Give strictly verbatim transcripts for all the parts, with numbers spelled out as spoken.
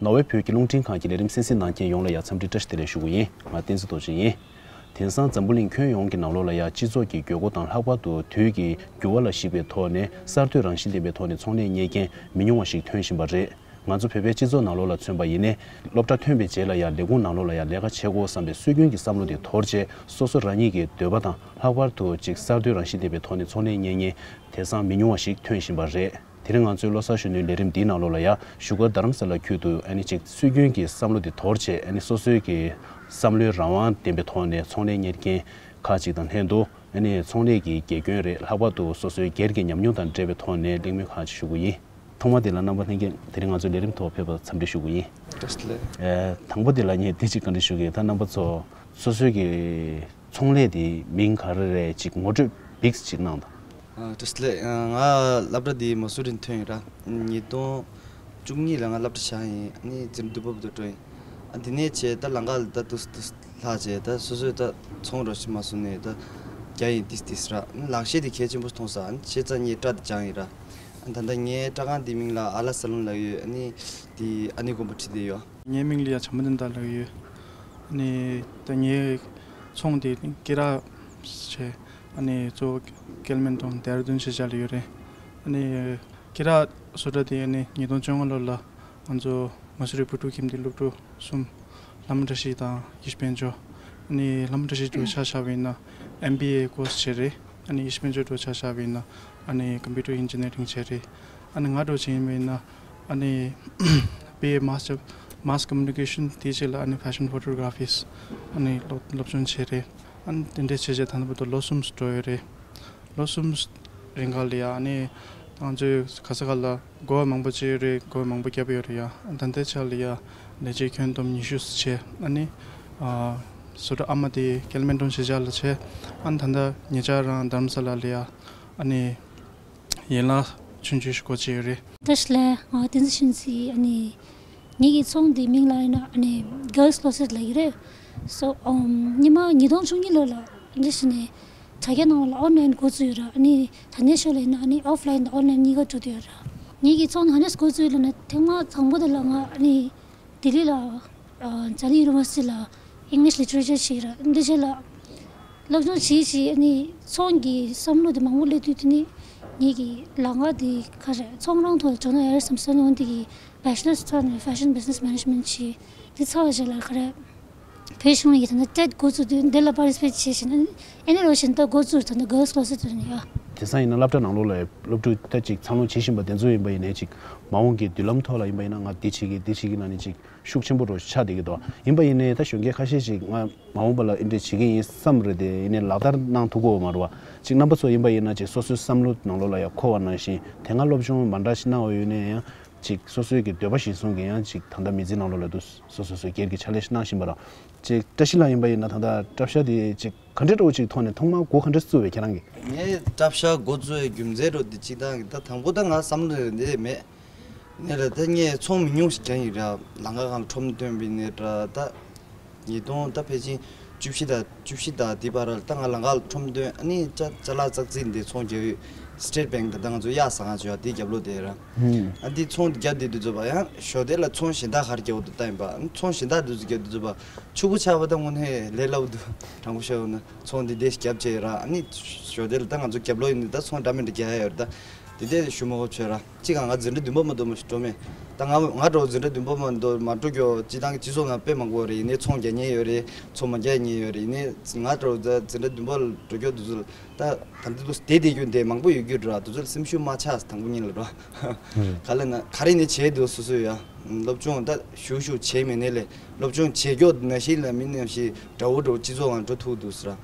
ནོར་ཝེ་བོད་ཀྱི་རླུང་འཕྲིན་ཁང་གི་ལས་རིམ་གསན་གཟིགས་གནང་མཁན་ཡོངས་ལ་ཡང་འཚམས་འདྲི་བཀྲ་ཤིས་བདེ་ལེགས་ཞུ་གི་ཡིན། ང་བསྟན་འཛིན་རྡོ་རྗེ་ཡིན། དེང་སང་འཛམ་བུ་གླིང་ཁྱོན་ཡོངས་ཀྱི་ནང་ལོགས་ལ་ཡང་སྤྱི་ཚོགས་ཀྱི་དགོས་མཁོ་དང་ལྷག་པར་དུ་དུས་ཀྱི་འགྱུར་བ་ལ་གཞིགས་པའི་ཐོག་ནས་གསར་གཏོད་རང་བཞིན་ལྡན་པའི་ཐོག་ནས་ཚོང་ལས་གཉེར་མཁན་མི་ཉུང་བ་ཞིག་ཐོན་བཞིན་པ་རེད། ང་ཚོ་བོད་པའི་སྤྱི་ཚོགས་ནང་ལོགས་ལ་མཚོན་པ་ཡིན་ནའི་སློབ་གྲྭ་ཐོན་པའི་རྗེས་ལ་ཡང་ལས་ཁུངས་ནང་ལོགས་ལ་ཡང་ལས་ཀ་བྱེད་དགོས་བསམ་པའི་སྲོལ་རྒྱུན་གྱི་བསམ་བློ་དེ་དོར་བྱས་སོ་སོ་རང་ཉིད་ཀྱི་འདོད་པ་དང་ལྷག་པར་དུ་ཅིག་གསར་གཏོད་རང་བཞིན་ལྡན་པའི་ཐོག་ནས་ཚོང་ལས་གཉེར་མཁན་དེང་སང་མི་ཉུང་བ་ཞིག་ཐོན་བཞིན་པ་རེད། དེ་རིང་ང་ཚོའི་བློ་གསར་གཞོན་ནུའི་ལས་རིམ་འདིའི་ནང་ལོགས་ལ་ཡང་བཞུགས་སྒར་རྡ་རམ་ས་ལ་ཁུལ་དུ་ཨ་ནི་ཅིག་སྲོལ་རྒྱུན་གྱི་བསམ་བློ་དེ་དོར་བྱས་ཨ་ནི་སོ་སོའི་གི་བསམ་བློའི་རང་དབང་ལྡན་པའི་ཐོག་ནས་ཚོང་ལས་གཉེར་མཁན་ཁག་ཅིག་དང་ལྷན་དུ་ཨ་ནི་ཚོང་ལས་ཀྱི་དགེ་སྐྱོན་རེད། ལྷག་པར་དུ་སོ་སོའི་སྒེར་གྱི་ཉམས་མྱོང་དང་འབྲེལ་བའི་ཐོག་ནས་གླེང་མོལ་ཁག་ཅིག་ཞུ་གི་ཡིན། ཐོག་མ་དེ་ལ་རྣམ་པ་ལྷན་རྒྱས་དེ་རིང་ང་ཚོའི་ལས་རིམ་ཐོག་ཕེབས་པར་འཚམས་འདྲི་ཞུ་གི་ཡིན། བཀྲ་ཤིས་བདེ་ལེགས། ཨེ། དང་པོ་དེ་ལ་ངས་འདི་གཅིག་བཀའ་འདྲི་ཞུ་གི་ཡིན། ད་རྣམ་པ་ཚོ་སོ་སོའི་གི་ཚོང་ལས་དེའི་མིང་ག་རེ་རེད་ཅིག་ངོ་སྤྲོད་བིགས་ཅིག་གནང་དང་། ཨ། བཀྲ་ཤིས་བདེ་ལེགས། ཨ། ང་སློབ་གྲྭ་འདིའི་མ་སུ་རི་ནས་ཐོན་ཡིན་ར། ཉིས་སྟོང་བཅུ་གཉིས་ལ་ང་སློབ་གྲྭ་བཞག་ཡིན། ཨ་ནི་འཛིན་གྲྭ་བདུན་པ་བར་དུ་འགྲོ་ཡིན། ཨ། འདི་ནས་བྱས་ད་ལམ་ཁ་ལ་ད་འདུག་འདུག་ལྷག་བྱས་ད་སོ་སོས་ད་ཚོང་རོགས་ཤིག་མ་བཟུང་ནས་ད་རྒྱག་ཡིན་ཏིས་ཏིས་ར། ཨ་ནི་ལག་ཤེས་དེ་གལ་ཆེན་པོ་མཐོང་ས། ཨ་ནི་བྱས་ཙང་ངས་སྐྲ་དེ་སྦྱངས་ཡིན་ར། ཨ་ནི་ད་ལྟ་ངའི་སྐྲ་ཁང་འདིའི་མིང་ལ་ཨ་ལ་ས་ལོན་ལབ་ཡོད། ཨ་ནི་དེ་ཨ་ནེ་དགོན་པ་བྲིས་བསྡད་ཡོད། ངའི་མིང་ལ་ཡ་བྱམས་པ་བསྟན་དར་ལབ་ཡོད། ཨ་ནི་ད་ངའི་ཚོང་དེ་སྐེ་རགས་བྱས། ཨ་ནི་གཙོ་བོ་ཀེལ་མན་ཊོན་ལྡེ་ར་ལྡུན་ཞེས་བྱ་ལ་ཡོད་རེད། ཨ་ནི་སྐེ་རགས་བཟོ་གྲྭ་དེ་ཨ་ནི་ཉིས་སྟོང་བཅོ་ལྔ་ལོ་ལ་ང་ཚོ་མ་སུ་རི་བུ་ཕྲུག་ཁྱིམ་སྡེ་སློབ་ཕྲུག་གསུམ། ལྷ་མོ་བཀྲ་ཤིས་དང་ཡེ་ཤེས་དཔལ་འབྱོར། ཨ་ནི་ལྷ་མོ་བཀྲ་ཤིས་འགྲོ་ཆ་བཞག་པ་ཡིན་ན་ཨེམ་བི་ཨེ་ཀོར་སི་བྱས་རེད། ཨ་ནི་ཡེ་ཤེས་དཔལ་འབྱོར་འགྲོ་ཆ་བཞག་པ་ཡིན་ན་ཨ་ནི་ཀམ་པུ་ཊར་ཨིན་ཇི་ནི་ཡ་རིང་བྱས་རེད། ཨ་ནི་ང་འགྲོ་ཆ་ཡིན་པ་ཡིན་ན་ཨ་ནི་བི་ཨེ་མཱས་ཊར་མཱས་ཀོ་མུ་ནི་ཀེ་ཤན། དེའི་རྗེས་ལ་ཨ་ནི་ཕེ་ཤན་ཕོ་ཊོ་གྷ་ར་ཕི་ཨ་ནི་སློབ་སློབ་སྦྱོང་བྱས་རེད། ཨ་ནི་དེ་འདྲས་བྱས་བྱས་ད་ལྟ་བར་དུ་ལོ་གསུམ་འགྲོ་ཡོད་རེད། ལོ་གསུམ་རིང་ག་ལ་ཡ་ཨ་ནི་ང་ཚོས་ག་ས་ག་ལ་གོ་བ་མང་པོ་བྱས་ཡོད་རེད། གོ་བ་མང་པོ་བརྒྱབ་ཡོད་རེད་ཡ། ད་ལྟའི་ཆ་ལ་ཡ་ལས་བྱེད་ཁྱོན་བསྡོམས་ཉི་ཤུ་བྱས། ཨ་ནི་ཨ་བཟོ་གྲྭ་ཨ་མ་དེ་ཀེལ་མན་ཊོན་ཞེས་བྱ་ལ་བྱས། ཨ་ནི་ད་ལྟ་ཉེ་ཆར་རང་རྡ་རམ་ས་ལ་ལ་ཡ་ཨ་ནི་ཡན་ལག་ཆུང་ཆུང་ཞིག་སྒོ་ཕྱེ་ཡོད་རེད། བཀྲ་ཤིས་བདེ་ལེགས། ང་བསྟན་འཛིན་ཤིན་ཙི། ཨ་ནི་ངེད་ཀྱི་ཚོང་འདིའི་མིང་ལ་ཡིན་ན་ཨ་ནི་གྷརལ་སི་ཀློ་སེཊ་ལབ་ཀྱི་རེད། སོ་ཨམ་སྔོན་མ་ཉིས་སྟོང་བཅུ་གཉིས་ལོ་ལ་འདི་བྱས་ནས་དྲ་རྒྱ་ནང་ལ་ཨོན་ལན་འགོ་བཙུགས་ཡོད་ར། ཨ་ནི་ད་ལྟའི་ཆ་ལ་ཡིན་ན་ཨ་ནི་ཨོཕ་ལན་དང་ཨོན་ལན་གཉིས་ཀ་འགྲོ་བསྡད་ཡོད་ར། ངེད་ཀྱི་ཚོང་ནི་ག་འདྲས་འགོ་བཙུགས་ཡོད་ལབ་ན་ཐེངས་མ་དང་པོ་དེ་ལ་ང་ཨ་ནི་ལྡི་ལི་ལ་ཨ་ཛ་ལི་ཡུ་ནི་ཝར་སི་ཊི་ལ་ཨིང་ལིཤ་ལི་ཊི་རེ་ཅར་བྱས་ར། འདི་བྱས་ལ་སློབ་སྦྱོང་བྱས་བྱས་ཨ་ནི་ཚོང་གི་བསམ་བློ་དེ་མང་པོ་སླེབས་དུས་དེ་ནི་ངེད་ཀྱི་ལམ་ཁ་དེ་ག་རེ་ཚོང་རང་ཐོག་ལ་འགྲོ་ན་ཡག་རེད་བསམ་སོང་། ཨ་ནི་འོན་ཏེ་གི་བེ་ཆི་ལར་སི་ཐོག་ནས་ཕེ་ཤན་བི་ཛི་ནེ་སི་མེ་ནེ་ཇི་མེན་ཊི་བྱས། དེ་ཚར་བ་རྗེས་ལ་ག་རེ་བོད་གཞུང་ལ་ཡི་ད་ནི་ཊེཊ་འགོ་བཙུགས་དུས་འདི་ལ་པར་ཊི་སི་པེཊ་བྱས་བྱས་ནས་ཨ་ནི་རོ་བཞིན་ད་འགོ་བཙུགས་ད་ནི་གྷརལ་སི་ཀློ་སེཊ་དེ་ནི་ཡ། དེང་སང་ཡིན་ན་སློབ་གྲྭ་ནང་ལོགས་ལ་སློབ་ཕྲུག་ད་ཅིག་འཚར་ལོངས་བྱེད་བཞིན་པ་དེ་ཚོ་ཡིན་པ་ཡིན་ནའི་ཅིག་མ་འོངས་ཀྱི་མདུན་ལམ་ཐོག་ལ་ཡིན་པ་ཡིན་ན་ང་འདི་བྱེད་ཀྱི་འདི་བྱེད་ཀྱི་ལབ་ནས་ཅིག་ཤུགས་ཆེན་པོ་རུ་ཆགས་བསྡད་ཀྱི་འདུག་ཡིན་པ་ཡིན་ནའི་ད་གཞོན་སྐྱེས་ཁ་ཤས་ཅིག་ང་མ་འོངས་པ་ལ་འདི་འདྲ་བྱེད་ཀྱི་ཡིན་བསམ་རེད་དེ་ཡིན་ནའི་ལག་བསྟར་གནང་ཐུབ་ཀྱི་ཡོད་མ་རེད་བ། ཅིག་རྣམ་པ་ཚོ་ཡིན་པ་ཡིན་ན་ཅིག་སོ་སོའི་བསམ་བློ་ནང་ལོགས་ལ་ཡང་འཁོར་བ་ནང་བཞིན་དེ་སྔ་སློབ་སྦྱོང་མ་འདྲ་ཞིག་གནང་བ་ཡོད་ནའི་ཡང་ཅིག་སོ་སོའི་གི་འདོད་པ་གཞིར་བཟུང་གི་ཡང་ཅིག་ད་ལྟ་མི་ཚེ་ནང་ལོགས་ལ་འདུག་སོ་སོ་སོའི་སྒེར་གྱི་ཕྱག་ལས་ཤིག་གནང་བཞིན་པ་ར། ཅིག་བཀྲ་ཤིས་ལགས་ཡིན་པ་ཡིན་ན་ད་ལྟ་གྲྭ་ཤག་དེ་ཅིག་ག་འདྲའི་འདྲ་བོ་ཅིག་ཐོག་ནས་ཐོག་མར་འགོ་ག་འདྲ་བཙུགས་པས་ཁྱེད་རང་གིས། ངས་གྲྭ་ཤག་འགོ་བཙུགས་ཡའི་རྒྱུ་མཚན་འདྲ་བོ་དེ་ཅིག་ད་ད་དང་པོ་ད་ང་བསམ་བློ་རེ་འདི་མེད། ནས་ར་ད་ངས་ཚོང་མི་ཉུང་ཞིག་རྒྱག་ཡིན་ར། ལམ་ཁ་སྒང་ལ་ཁྲོམ་སྟོན་པ་ཡིན་ནའི་འདྲ། ད་ཉིས་སྟོང་ད་ཕལ་ཆེར་བཅུ་བཞི་དང་བཅུ་བཞི་དང་དེ་བར་ལ་ད་ང་ལམ་ཁ་ལ་ཁྲོམ་སྟོན། ཨ་ནི་ཅ་ཅ་ལག་ཙག་ཙིག་འདི་ཚོང་རྒྱག་ཡོད། སི་ཊེཊ་བེང་ད་ལྟ་ང་ཚོ་གཡག་ཟ་ཁང་ཅིག་ཡོད་དེའི་རྒྱབ་ལོགས་དེ་ར། ཨ་འདི་ཚོང་འདི་རྒྱབ་བསྡད་དུས་ཚོད་པ་ཡང་ཞོ་དེ་ལ་ཚོང་གཞན་དག་ག་རེ་རྒྱག་འདུག་ལྟ་ཡིན་པ། ཨ་ནི་ཚོང་གཞན་དག་འདི་ཚོ་རྒྱབ་དུས་ཚོད་པ་ཕྱུག་པོ་ཆགས་པ་ད་དངོས་གནས་ལས་སླ་པོ་འདུག་དྲང་པོ་བཤད་འོ་ན་ཚོང་འདི་འདྲས་རྒྱབ་བྱས་ར། ཨ་ནི་ཞོ་དེ་ལ་ད་ང་ཚོ་རྒྱབ་ལོགས་ཡིན་ནི་ད་ཚོང་འདྲ་མི་འདྲ་རྒྱག་ཡ་ཡོད་རེད་ད། དེ་འདྲས་ཞུ་མ་དགོས་བྱས་ར། གཅིག་ག་ང་འཛིན་གྲྭ་བདུན་པ་མ་གཏོགས་མ་ཞིག་འགྲོ་མེད། ད་ང་ང་འདྲ་བོ་འཛིན་གྲྭ་བདུན་པ་མ་གཏོགས་མ་འགྲོ་རྒྱུ་སྤྱི་བཏང་གི་སྤྱི་ཚོགས་ནང་དཔེ་མང་པོ་རེད། ཡིན་ནའི་ཚོང་རྒྱག་མཁན་ཡོད་རེད། ཚོང་མ་རྒྱག་མཁན་ཡོད་རེད། ཡིན་ནའི་ང་འདྲ་བོ་འཛིན་གྲྭ་བདུན་པ་ལ་འགྲོ་རྒྱུ་དེ་ཚོ་ད་ད་འདི་ཚོ་བསྡད་བསྡད་རྒྱུ་འདི་མང་པོ་ཡོད་རྒྱུ་རེད། དེ་ཚོ་ལ་སེམས་ཤུགས་མ་ཆག་དང་པོ་ཉིད་ལ་རོ། ག་ལ་ན་ག་རེ་ནས་བྱས་འདུག་སོ་སོ་ཡ། སློབ་སྦྱོང་ད་ཞུ་ཞུ་བྱས་མེད་ནའི་ལས་སློབ་སྦྱོང་བྱེད་རྒྱུ་ནང་བཞིན་ལ་མི་ནང་བཞིན་འདྲ་བོ་འདྲ་བོ་སྤྱི་ཚོགས་ནང་འགྲོ་ཐུབ་འདུག་ཟེར།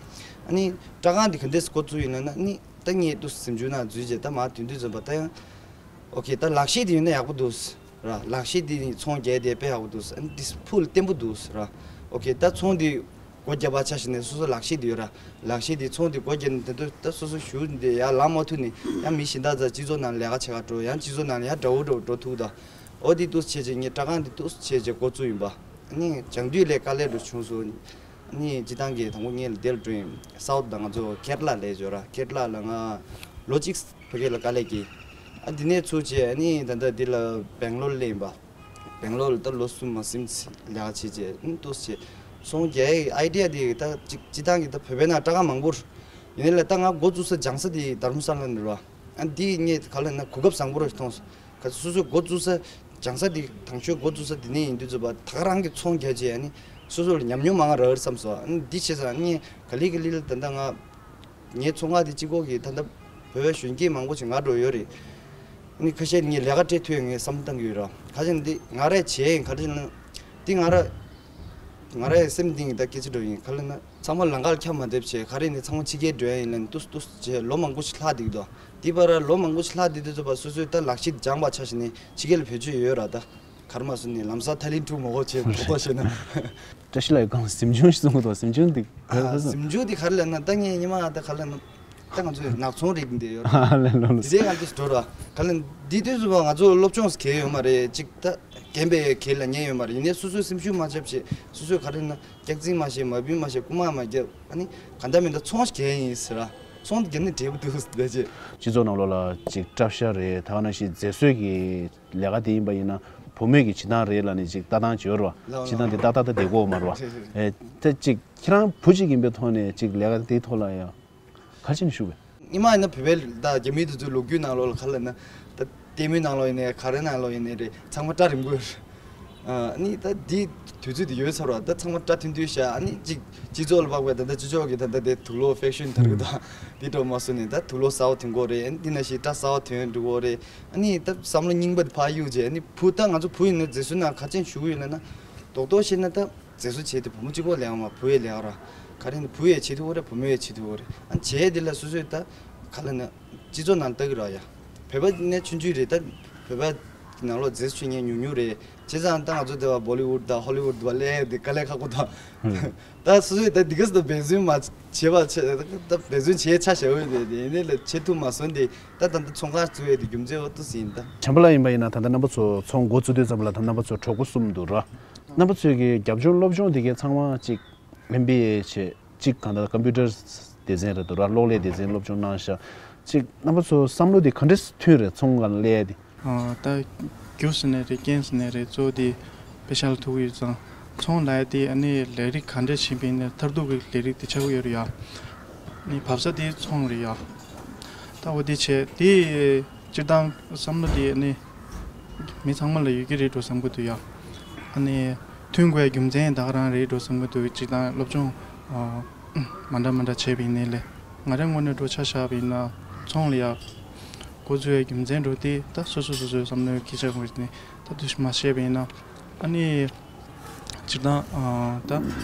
ཨ་ནི་སྐྲ་ཁང་འདི་ག་འདྲས་འགོ་བཙུགས་ཡིན་ན་ནི། ད་ངས་ཏུ་སེམས་ཆུང་ན་འཛུལ་རྗེས་ད་མ་དུས་དུས་ཙམ་པ་ད་ཡང་། ཨོ་ཁེ་ད་ལག་ཤེས་དེ་ཡོད་ན་ཡག་པོ་འདུག་ར། ལག་ཤེས་དེ་ཚོང་རྒྱག་དེ་དཔེ་ཡག་པོ་འདུག་ཨ་ནི་དེ་ཕུལ་བརྟན་པོ་འདུག་ར། ཨོ་ཁེ་ད་ཚོང་དེ་སྒོ་བརྒྱབ་པ་ཆ་བཞག་ནས་སོ་སོ་ལག་ཤེས་དེ་ཡོད་ར། ལག་ཤེས་དེ་ཚོང་དེ་སྒོ་བརྒྱབ་ནས་དེ་ཚོ་ད་སོ་སོ་ཞུ་དེ་ཡར་ལངས་མ་ཐུབ་ནས་ཡང་མི་གཞན་དག་ཚ་སྤྱི་ཚོགས་ནང་ལས་ཀ་བྱེད་ག་འགྲོ། ཡང་སྤྱི་ཚོགས་ནང་ལ་ཡང་འདྲ་བོ་འདྲ་བོ་འགྲོ་ཐུབ་ད། ཨོ་དེ་འདུག་བྱས་རྗེས་ངས་སྐྲ་ཁང་དེ་འདུག་བྱས་རྗེས་འགོ་བཙུགས་ཡིན་པ། ཨ་ནི་སྦྱང་དུས་ལས་དཀའ་ལས་འགྲོ་བྱུང་སོང་། ནི་སྤྱི་བཏང་གི་དང་པོ་ངས་ལ་དེ་ལ་འགྲོ་ཡིན། སའུཐ་དང་ང་ཚོ་ཁེ་ར་ལ་ལས་འབྱོར་ར། ཁེ་ར་ལ་ལ་ང་ལོ་གཅིག་བོད་སྐད་ལ་དཀའ་ལས་ཀྱིས། ཨ་དེ་ནས་ཚུར་བྱས་ཨ་ནི་ད་ལྟ་འདི་ལ་སྦེང་ལོར་སླེབས་ཡིན་པ། སྦེང་ལོར་ལ་ད་ལོ་གསུམ་མ་ཟིན་ལས་ཀ་བྱས་རྗེས་ཨ་ནི་ཏོག་ཙམ་བྱས་ཚོང་རྒྱག་ཡའི་ཨའི་ཌི་ཡ་དེ་ད་ཅིག་སྤྱིར་བཏང་གི་ད་བོད་པའི་ནང་སྤྲད་ཁང་མང་པོ་རེད། ཡིན་ནའི་ལས་ད་ང་འགོ་བཙུགས་ས་སྦྱང་ས་དེ་དྷརྨ་ས་ལ་ནས་རེད་བ། ཨ་འདི་ངས་ག་ལ་ན་གོ་སྐབས་བཟང་པོ་རེད་མཐོང་སོང་། ག་ཚོད་སོ་སོའི་འགོ་བཙུགས་ས་སྦྱང་ས་དེ་དང་ཆོས་འགོ་བཙུགས་ས་དེ་ནས་ཡིན་དུས་ཚོད་པ་ད་ག་རང་གི་ཚོང་རྒྱག་བྱས་ཨ་ནི་སོ་སོ་ལ་ཉམས་མྱོང་མང་རག་རེད་བསམ་སོང་། ཨ་ནི་འདི་བྱས་ཙང་ངས་ག་ལེ་ག་ལེ་ལ་ད་ལྟ་ང་ངའི་ཚོང་ཁང་དེ་གཅིག་པོ་གིས་ད་ལྟ་བོད་པའི་གཞོན་སྐྱེས་མང་པོ་ཞིག་ང་འགྲོ་ཡོད་རེད། ཨ་ནི་ཁ་ཤས་ངས་ལས་ཀ་སྤྲད་ཐུབ་ཡོད་ངས་བསམ་བཏང་གི་ཡོད་ར། ཁ་ཤས་འདི་ང་རས་བྱས་ཡིན་ག་རེ་ན་འདི་ང་ར་ང་རའི་སེམས་གཏིང་གི་ད་སྐད་ཆ་འགྲོ་ཡིན་ག་ལ་ན་ཚང་མ་ལམ་ཁར་ཁྱབ་མ་བསྡད་བྱས་ག་རེ་ནས་ཚང་མ་ཕྱི་རྒྱལ་འགྲོ་ཡ་ཡིན་ལ་ནི་ཏུས་ཏུས་བྱས་ལོ་མང་པོ་ཞིག་ལྷག་བསྡད་ཀྱི་འདུག་འདི་བར་ལོ་མང་པོ་ཞིག་ལྷག་བསྡད་དུས་ཚོད་པ་སོ་སོས་ད་ལག་ཤེས་སྦྱངས་པ་ཆ་བཞག་ནས་ཕྱི་རྒྱལ་ལ་བེད་སྤྱོད་ཡོད་ར་ད། གར་མ་སོང་ནས་ལམ་སང་ཐ་ལིན་ཐུག་མ་གོ་བྱས་མ་གོ་བྱས་ན། བཀྲ་ཤིས་ལགས་གང་གཟིམ་ཆུང་ཞིག་གསུང་གི་འདུག་གཟིམ་ཆུང་འདི་ག་རེ་ཟེར། གཟིམ་ཆུང་འདི་ག་རེ་ལབ་ན་ད་ངས་ཉི་མ་ད་ག་ལབ་ན་ད་ང་ཚོའི་ནག་ཚོང་རིགས་འདི་ཡོད་ར། ལ་ལ་ལ། དེ་རིང་ང་ཚོ་འགྲོ་ར་ག་ལབ་ན་འདི་དུས་སུ་ང་ཚོ་སློབ་སྦྱོང་གལ་ཡོད་མ་རེད་ཅིག་ད་རྒན་པའི་གལ་ལ་ཉན་ཡོད་མ་རེད། ཡིན་ནའི་སོ་སོའི་སེམས་ཤུགས་མ་ཆག་བྱས་སོ་སོའི་ག་རེ་ན་སྐྱག་རྫུན་མ་བཤད་མ་བུད་མ་བཤད་རྐུ་མ་མ་རྒྱབ་ཨ་ནི་ག་འདྲ་མིན་ད་ཚོང་གལ་ཡིན་ཟེར་ར་ཚོང་རྒྱབ་ནས་འབྲས་བུ་འདུག་ཟེར་བྱས། སྤྱི་ཚོགས་ནང་ལོགས་ལ་ཅིག་སྐྲ་བཞར་རེད་ད་ག་ནང་བཞིན་མཛེས་བཟོས་ཀྱི་ལས་ཀ་དེ་ཡིན་པ་ཡིན་ན་བུ་མོས་ཀྱི་བྱེད་སྟངས་རེད་ལབ་ནས་ཅིག་ལྟ་སྟངས་ཅིག་ཡོད་རེད་བ། ལགས་བྱེད་སྟངས་དེ་ཏག་ཏག་ཏག་བསྡད་ཀྱི་ཡོད་མ་རེད་བ། རེད་རེད་རེད། ཨེ་ད་ཅིག་ཁྱེད་རང་བུ་གཅིག་ཡིན་པའི་ཐོག་ནས་ཅིག་ལས་ཀ་དེའི་ཐོག་ལ་ཡང་ག་རེ་བྱས་ནས་ཞུགས་པས། སྔོན་མ་ཡིན་ན་བོད་པའི་ད་རྒྱ་མི་དེ་ཚོའི་ལོ་རྒྱུས་ནང་ལོགས་ལ་ག་ལབ་ན་ད་ལྟད་མོའི་ནང་ལོགས་ཡིན་ནའི་ག་རེ་ནང་ལོགས་ཡིན་ནའི་རེད་ཚང་མ་སྐྲ་རིང་པོ་ཡོད་རེད། ཨ་ནི་ད་འདི་དུས་ཚོད་དེ་ཡོལ་ཚར་བ་ད་ཚང་མ་སྐྲ་ཐུང་ཐུང་བཞག་ཨ་ནི་གཅིག་སྤྱི་ཚོགས་ལ་དཔག་པའི་ད་ལྟ་སྤྱི་ཚོགས་ཀྱི་ད་ལྟ་དེ་དུག་ལོག་ཧྥེ་ཤོན་དར་གི་ད་འདི་འགྲོ་མ་སོང་ནས་ད་དུག་ལོག་གསར་པ་ཐོན་གོ་རེད། ཨ་ནི་འདི་ན་ཞིག་སྐྲ་གསར་པ་ཐོན་འགྲོ་གོ་རེད། ཨ་ནི་ད་བསམ་བློ་རྙིང་པ་དེ་ཕར་གཡུག་བྱས་ཨ་ནི་བུ་ད་ང་ཚོ་བུ་ཡིན་ན་མཛེས་བཟོ་ནང་ག་ཅན་ཞུ་གི་ཡོད་ལབ་ན་རྡོག་རྡོག་བཤད་ན་ད་མཛེས་བཟོ་བྱས་ཏེ་བུ་མོ་གཅིག་པོ་ལས་ཀ་མ་བུ་ཡི་ལས་ཀ་ར་ག་རེ་ནི་བུ་ཡི་བྱེད་ཐུབ་གོ་རེད་བུ་མོ་ཡི་བྱེད་ཐུབ་གོ་རེད། ཨ་ནི་བྱས་དེ་ལ་སོ་སོའི་ད་ག་ལབ་ན་སྤྱི་ཚོགས་ནང་ལྟ་གི་ར་ཡ། བོད་པ་ནས་ཆུང་ཆུང་རེད་ད། བོད་པ་ནང་ལོགས་མཛེས་བཟོ་ཆུ་ཉན་ཉུང་ཉུང་རེད། བྱས་ཙང་ད་ང་ཚོ་དེ་བ་བོ་ལི་ཝུད་དང་ཧོ་ལི་ཝུད་དུ་བ་སླེབས་དེ་དཀའ་ལས་ཁག་པོ་དང་། ད་སོ་སོས་ད་འདི་ག་སི་ད་འབད་བརྩོན་མ་བྱས་པ་བྱས་ད་འབད་བརྩོན་བྱས་ཆ་བཞག་འོས་དེ་དེ་ཡིན་ནའི་ལ་བྱེད་ཐུབ་མ་སོང་དེ་ད་ད་ད་ཚོང་ཁང་བཙུགས་ཡས་དེ་རྒྱུ་མཚན་འོ་ཏོ་ཟིན་ད། བྱམས་པ་ལགས་ཡིན་པ་ཡིན་ན་ད་ལྟ་རྣམ་པ་ཚོ་ཚོང་འགོ་བཙུགས་དུས་ཙམ་ལ་ད་རྣམ་པ་ཚོ་གྲོགས་པོ་གསུམ་འདུག་ར། རྣམ་པ་ཚོས་ཀྱི་རྒྱབ་ལྗོངས་སློབ་སྦྱོང་དེ་གའི་ཚང་མ་ཅིག་ཨེམ་བི་ཨེ་བྱས་གཅིག་གང་ལྟར་ཀམ་པུ་ཊར་སྡེ་ཚན་རེད་འདུག་ར། གློག་ཀླད་སྡེ་ཚན་སློབ་སྦྱོང་གནང་ཤག་གཅིག་རྣམ་པ་ཚོ་བསམ་བློ་དེ་ག་འདྲས་མཐུན་རེད་ཚོང་ག་ལས་དེ། ཨ་ད་རྒྱུ་ཟེར་ནས་རེད་རྐྱེན་ཟེར་ནས་རེད་གཙོ་བོ་དེ་དཔེ་ཆ་ལ་ཐུག་གི་ཡོད་ཙང་ཚོང་ལས་དེ་ཨ་ནི་ལས་རིགས་ག་འདྲས་བྱེད་པ་ཡིན་ན་མཐར་ཐུག་གི་ལས་རིགས་དེ་ཆགས་ཀྱི་ཡོད་རེད་ཡ། ཨ་ནི་བབས་ས་དེ་ཚོང་རེད་ཡ། ད་འོ་དེ་བྱས་དེ་སྤྱིར་བཏང་བསམ་བློ་དེ་ཨ་ནི་མི་ཚང་མ་ལ་ཡོད་ཀྱི་རེད་འགྲོ་བསམ་གྱི་འདུག་ཡ། ཨ་ནི་མཐུན་དགོས་རྒྱུ་མཚན་ད་ག་རང་རེད་འགྲོ་བསམ་གྱི་འདུག་སྤྱིར་བཏང་སློབ་སྦྱོང་ཨ་མ་འདྲ་མ་འདྲ་བྱས་པ་ཡིན་ནའི་ལས་ང་རའི་ངོས་ནས་འགྲོ་ཆ་བཞག་པ་ཡིན་ན་ཚོང་ལ་ཡ་འགོ་འཛུགས་ཡ་རྒྱུ་མཚན་འགྲོ་དེ་ད་སོ་སོ་སོ་སོའི་བསམ་བློའི་སྐད་ཆ་ངོས་ནས་ད་དུ་མ་བཤད་པ་ཡིན་ན་ཨ་ནི་སྤྱིར་བཏང་ཨ་ད་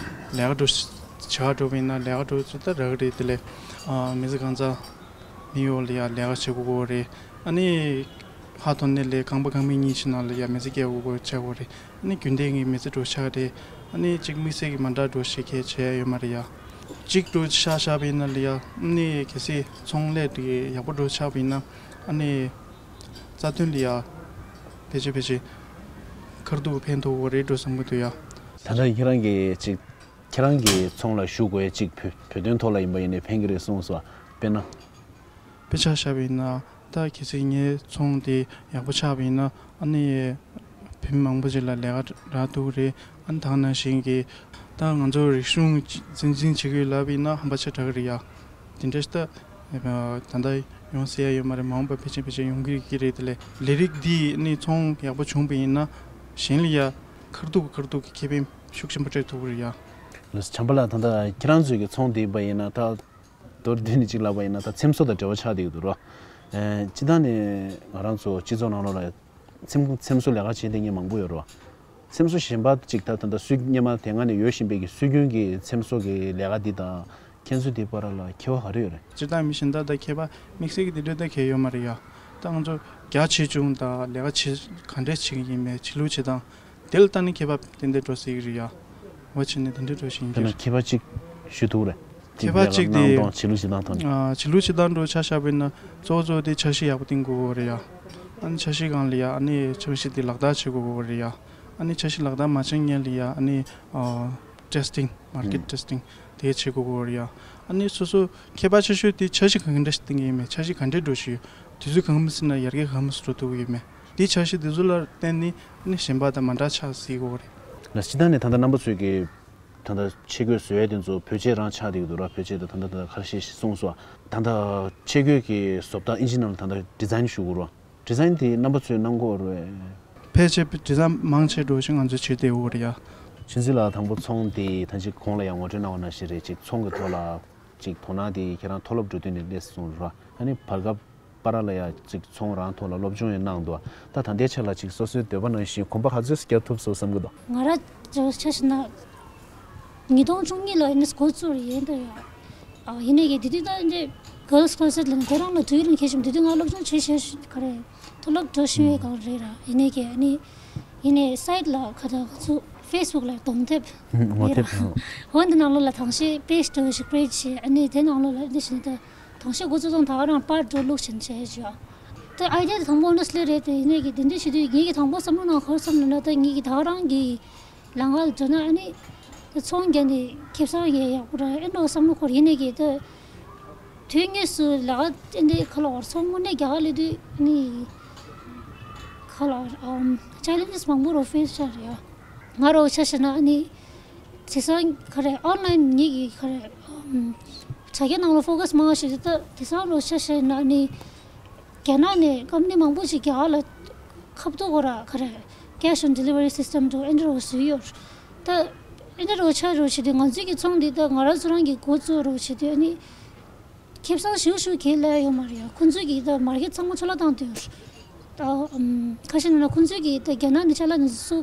ལས་ཀ་འགྲོ་བྱ་བ་འགྲོ་བ་ཡིན་ན་ལས་ཀ་འགྲོ་ཚུལ་ད་རག་གི་རེད། དེ་ལས་ཨ་མི་ཚེ་གང་ཚ་མི་ཡོད་ལ་ཡ་ལས་ཀ་བྱེད་དགོས་ཀྱི་རེད། ཨ་ནི་ཕར་དོན་ནས་ལས་རྐང་པ་རྐང་མིག་གཉིས་ཕྱི་ནང་ལ་ཡ་མི་ཚེ་སྐྱེལ་དགོས་ཀྱི་ཆགས་ཀྱི་རེད། ཨ་ནི་རྒྱུན་ལྡན་གྱི་མི་ཚེ་འགྲོ་ཆགས་རེད། ཨ་ནི་གཅིག་དམིགས་བསལ་གྱི་མ་འདྲ་འགྲོ་ཞིག་གལ་ཆེ་ཡ་ཡོད་མ་རེད་ཡ། གཅིག་འགྲོ་ཆ་བཞག་པ་ཡིན་ན་ལ་ཡ་ཨ་ནི་གལ་སྲིད་ཚོང་ལས་དེ་ཡག་པོ་འགྲོ་ཆགས་པ་ཡིན་ན་ཨ་ནི་རྩ་དོན་ལ་ཡ་ཕལ་ཆེར་ཕལ་ཆེར་ཁར་ཐུག་ཕན་ཐོགས་ཀྱི་རེད་འགྲོ་བསམ་གྱི་འདུག་ཡ། ད་ལྟ་ཁྱེད་རང་གིས་ཅིག་ཁྱེད་རང་གིས་ཚོང་ལ་ཞུགས་དགོས་ཅིག་བོད་བོད་དོན་ཐོག་ལ་ཡིན་པ་ཡིན་ནའི་ཕན་གྱི་རེད་གསུངས་སོང་། དཔེར་ན། དཔེ་ཆ་བཞག་པ་ཡིན་ན་ད་གལ་སྲིད་ངའི་ཚོང་དེ་ཡག་པོ་ཆགས་པ་ཡིན་ན་ཨ་ནི་བོད་མི་མང་པོ་ཅིག་ལ་ལས་ཀ་རག་ཐུབ་ཀྱི་རེད། ཨ་ནི་ད་ག་ནང་བཞིན་གྱི་ད་ང་ཚོ་རིག་གཞུང་འཛིན་འཛིན་བྱེད་ཀྱི་ཡོད་ལབ་པ་ཡིན་ན་ཧམ་པ་ཆེ་དྲགས་ཀྱི་རེད་ཡ། དེ་འདྲ་ཞིག་ད་ད་ལྟ་ཡོང་སྲིད་ཡ་ཡོད་མ་རེད། མ་འོངས་པ་ཕལ་ཆེར་ཕལ་ཆེར་ཡོང་གི་ཡོད་ཀྱི་རེད། དེ་ལས་ལས་རིགས་འདི་ནི་ཚོང་ཡག་པོ་བྱུང་པ་ཡིན་ན་གཞན་ལ་ཡ་ཁ་ཐུག་ཁ་ཐུག་གི་ཁེ་ཕན་ཤུགས་ཆེན་པོ་སྤྲད་ཐུབ་ཀྱི་རེད་ཡ། ལགས་སོ། བྱམས་པ་ལགས། ད་ལྟ་ཁྱེད་རང་ཚོའི་གི་ཚོང་འདི་ཡིན་པ་ཡིན་ན་ད་མདོར་བསྡུས་ནས་གཅིག་ལབ་པ་ཡིན་ན་ད་འཚེམ་བཟོ་དང་འབྲེལ་བ་ཆགས་བསྡད་ཡོད་འདུག་རོ། ཨེ་སྤྱིར་བཏང་ནས་ང་རང་ཚོ་སྤྱི་ཚོགས་ནང་ལོགས་ལ་འཚེམ་འཚེམ་བཟོ་ལས་ཀ་བྱེད་བསྡད་མཁན་མང་པོ་ཡོད་རོ། འཚེམ་བཟོ་གཞན་པ་ཅིག་ད་ད་ལྟ་སུས་སྔོན་མ་དེ་སྔ་ནས་ཡོད་བཞིན་པའི་གི་སྲོལ་རྒྱུན་གྱི་འཚེམ་བཟོ་གི་ལས་ཀ་འདི་དང་ཁྱེད་ཚོའི་དེ་བར་ལ་ཁྱད་པར་ག་རེ་ཡོད་རེད། སྤྱིར་བཏང་མི་གཞན་དག་དང་ཁྱད་པར་དམིགས་བསལ་གྱི་དེ་འདྲ་ད་གང་ཡང་ཡོད་མ་རེད་ཡ། ད་ང་ཚོ་རྒྱ་ཆེ་ཆུང་དང་ལས་ཀ་བྱེད་ག་འདྲས་བྱེད་ཀྱི་ཡིན་མེད་བྱེད་ལུགས་བྱེད་སྟངས་དེ་ལ་ལྟ་ནས་ཁྱད་པར་ཏན་ཏན་འགྲོ་སྲིད་ཀྱི་རེད་ཡ། འོ་བྱས་ནས་དེ་འདྲ་འགྲོ་བཞིན་དཔེར་ན་གྱི་ཁྱད་པར་གཅིག་ཞུ་ཐུབ་རེད། ཁྱད་པར་གཅིག་དེ་ལས་ཀ་གནང་སྟངས་བྱེད་ལུགས་བྱེད་སྟངས་ཐོག་ནས། ཨ་བྱེད་ལུགས་བྱེད་སྟངས་འགྲོ་ཆ་བཞག་པ་ཡིན་ན་གཙོ་བོ་གཙོ་བོ་དེ་འཆར་གཞི་ཡག་པོ་བཏིང་དགོས་ཀྱི་རེད་ཡ། ཨ་ནི་འཆར་གཞི་སྒང་ལ་ཡ་ཨ་ནི་འཆར་གཞི་དེ་ལག་བསྟར་བྱེད་དགོས་ཀྱི་རེད་ཡ། ཨ་ནི་འཆར་གཞི་ལག་བསྟར་མ་བྱེད་སྔོན་ལ་ཡ་ཨ་ནི་ཨ་ཊེ་སི་ཊིང་མར་ཀེཊ་ཨུམ་ཊེ་སི་ཊིང་དེ་བྱེད་དགོས་ཀྱི་རེད་ཡ། ཨ་ནི་སོ་སོ་ཁྱད་པར་ཆེ་ཤོས་དེ་འཆར་གཞི་གང་འདྲ་ཞིག་བཏིང་གི་ཡིན་མེད། འཆར་གཞི་ག་འདྲས་འགྲོ་བཞིན་ཡོད། དུས་ཚོད་གང་མི་སྲིད་ན་ཡར་རྒྱས་གང་མི་སྲིད་འགྲོ་ཐུབ་ཀྱི་ཡོད་མེད། དེའི་འཆར་གཞི་དེ་ཚོ་ལ་བརྟེན་ནས་ནི་གཞན་པ་དང་མ་འདྲ་ཆགས་སྲིད་ཀྱི་ཡོད་རེད། ལགས་སོ། སྤྱིར་བཏང་ནས་ད་ལྟ་རྣམ་པ་ཚོས་ཀྱི་ད་ལྟ་ཆས་གོས་བཟོ་ཡས་དེ་ཚོ་བེད་སྤྱོད་རང་ཆགས་བསྡད་ཀྱི་འདུག་ར། བེད་སྤྱོད་དེ་ད་ལྟ་ད་ལྟ་ཁ་ཤས་ཤིག་གསུངས་སོང་། ད་ལྟ་ཆས་གོས་ཀྱི་བཟོ་ལྟ་ཨིན་ཇི་ནང་ལ་ད་ལྟ་ཌི་ཛའིན་ཞུ་དགོས་ར། ཌི་ཛའིན་དེ་རྣམ་པ་ཚོས་གནང་གི་ཡོད་རེད། ཕལ་ཆེར་ཌི་ཛའིན་མང་ཆེ་འགྲོ་ཞིག་ང་ཚོས་བྱེད་བསྡད་ཡོད་རེད་ཡ། ཆུན་ཚི་ལགས་དང་པོ་ཚོང་དེ་ད་ཅིག་གོང་ལ་ཡང་ངོ་སྤྲོད་གནང་བ་ནང་བཞིན་རེད། ཅིག་ཚོང་གི་ཐོག་ལ་ཅིག་དོ་སྣང་དེ་ཁྱེད་རང་མཐོ་སློབ་འགྲོ་དུས་ནས་སླེབས་སོང་ར། ཨ་ནི་བར་སྐབས་བར་ལ་ཡ་ཅིག་ཚོང་རང་ཐོག་ལ་སློབ་སྦྱོང་ཡང་གནང་འདུག་ད་ད་ལྟའི་ཆ་ལ་ཅིག་སོ་སོའི་འདོད་པ་ནང་བཞིན་གོམ་པ་ག་ཚོད་བརྒྱབ་ཐུབ་སོང་བསམ་གྱི་འདུག་ང་ར་ཅོ་ཆ་ཞིག་ན། ཉིས་སྟོང་བཅུ་གཉིས་ལོ་ཡིན་ན་འགོ་བཙུགས་ཡིན་ད་ཡ། ཨ་ཡིན་ནའི་གི་དེ་དུས་ད་འདི་Girls Closet ལ་དེ་རང་ལ་དུས་རིང་ཁེ་ཞིམ་དེ་དུས་ང་སློབ་སྦྱོང་བྱེད་བྱེད་ག་རེ་མཐོ་སློབ་འགྲོ་ཤེས་པའི་སྒང་རེད་ར། ཡིན་ནའི་གི་ཨ་ནི་ཡིན་ནའི་སའིཊ་ལ་ག་ད་ང་ཚོ་ཕེ་སི་བུག་ལ་གདོང་དེབ་ངོ་དེབ་ཧོན་དེ་ནང་ལོགས་ལ་དང་ཤེས་པེ་ཇི་འདྲ་བོ་ཞིག་ཀི་རི་ཨེ་ཊི་བྱེད། ཨ་ནི་དེ་ནང་ལོགས་ལ་འདི་བཞིན་ད་དང་ཤེས་འགོ་ཚུགས་དང་ད་ག་རང་པར་འགྲོ་ལུགས་བཞིན་བྱས་བྱས། ད་ཨའི་ཌི་ཡ་དེ་དང་པོ་ཨོ་ནེ་སི་ལི་རེད་དེ། ཡིན་ནའི་གི་དེ་འདྲ་བྱེད་དུས་ངེད་ཀྱི་དང་པོ་བསམ་བློ་ནང་ག་རེ་བསམ་ལབ་ན། ད་ངེད་ཀྱི་ད་ག་རང་གི་ལམ་ཁ་ལ་འགྲོ་ན་ཨ་ནི་ད་ཚོང་རྒྱག་ནས་ཁེ་བཟང་ཡས་ཡག་པོ་ར་ཨེ་འགྲོ་བསམ་བློ་འཁོར། ཡིན་ནའི་གི་ད་དུས་དངོས་སུ་ལས་ཀ་ཨེ་འདྲའི་ཁ་ལ་བར་ཚོང་དངོས་གནས་རྒྱག་ག་སླེབས་དུས་ཨ་ནི་ཁ་ལ་བར་ཨམ་ཆེ་ལེན་ཇེ་སི་མང་པོ་རུ་ཕེ་སི་བྱས་རེད་ཡ། ང་ར་ཆ་བཞག་ན་ཨ་ནི་དེང་སང་ག་རེ་ཨོན་ལའིན་ངེད་ཀྱི་ག་རེ་ཨམ་དྲ་རྒྱ་ནང་ལ་ཕོ་ཁ་སི་མང་བ་ཞིག་ད་དེང་སང་རུ་ཆ་བཞག་ན་ཨ་ནི། རྒྱ་ནག་ནས་ཀམ་པ་ནི་མང་པོ་ཞིག་རྒྱ་གར་ལ་ཁ་ཐོག་གོ་ར་ག་རེ་cash on delivery system འདྲ་ཨེ་འདྲ་རུ་བཟོས་ཡོད། ད་ཨེ་འདྲ་རུ་ཆགས་རུ་བྱེད་དུས་ང་ཚོའི་གི་ཚོང་འདི་ད་ང་རང་ཚོ་རང་གི་འགོ་བཙུགས་རུ་བྱེད་དུས་ཨ་ནི་ཁེ་བཟང་ཞུ་ཞུ་གི་ལས་ཡོད་མ་རེད་ཡ། ཁོང་ཚོའི་གི་ད་མར་ཀེཊ་ཚང་མ་ཆ་ལ་བཏང་དུས་ད་ཨམ་ཁ་ཤས་ནང་ལ་ཁོང་ཚོའི་གི་ད་རྒྱ་ནག་ནས་ཅ་ལག་འདི་ཚོ་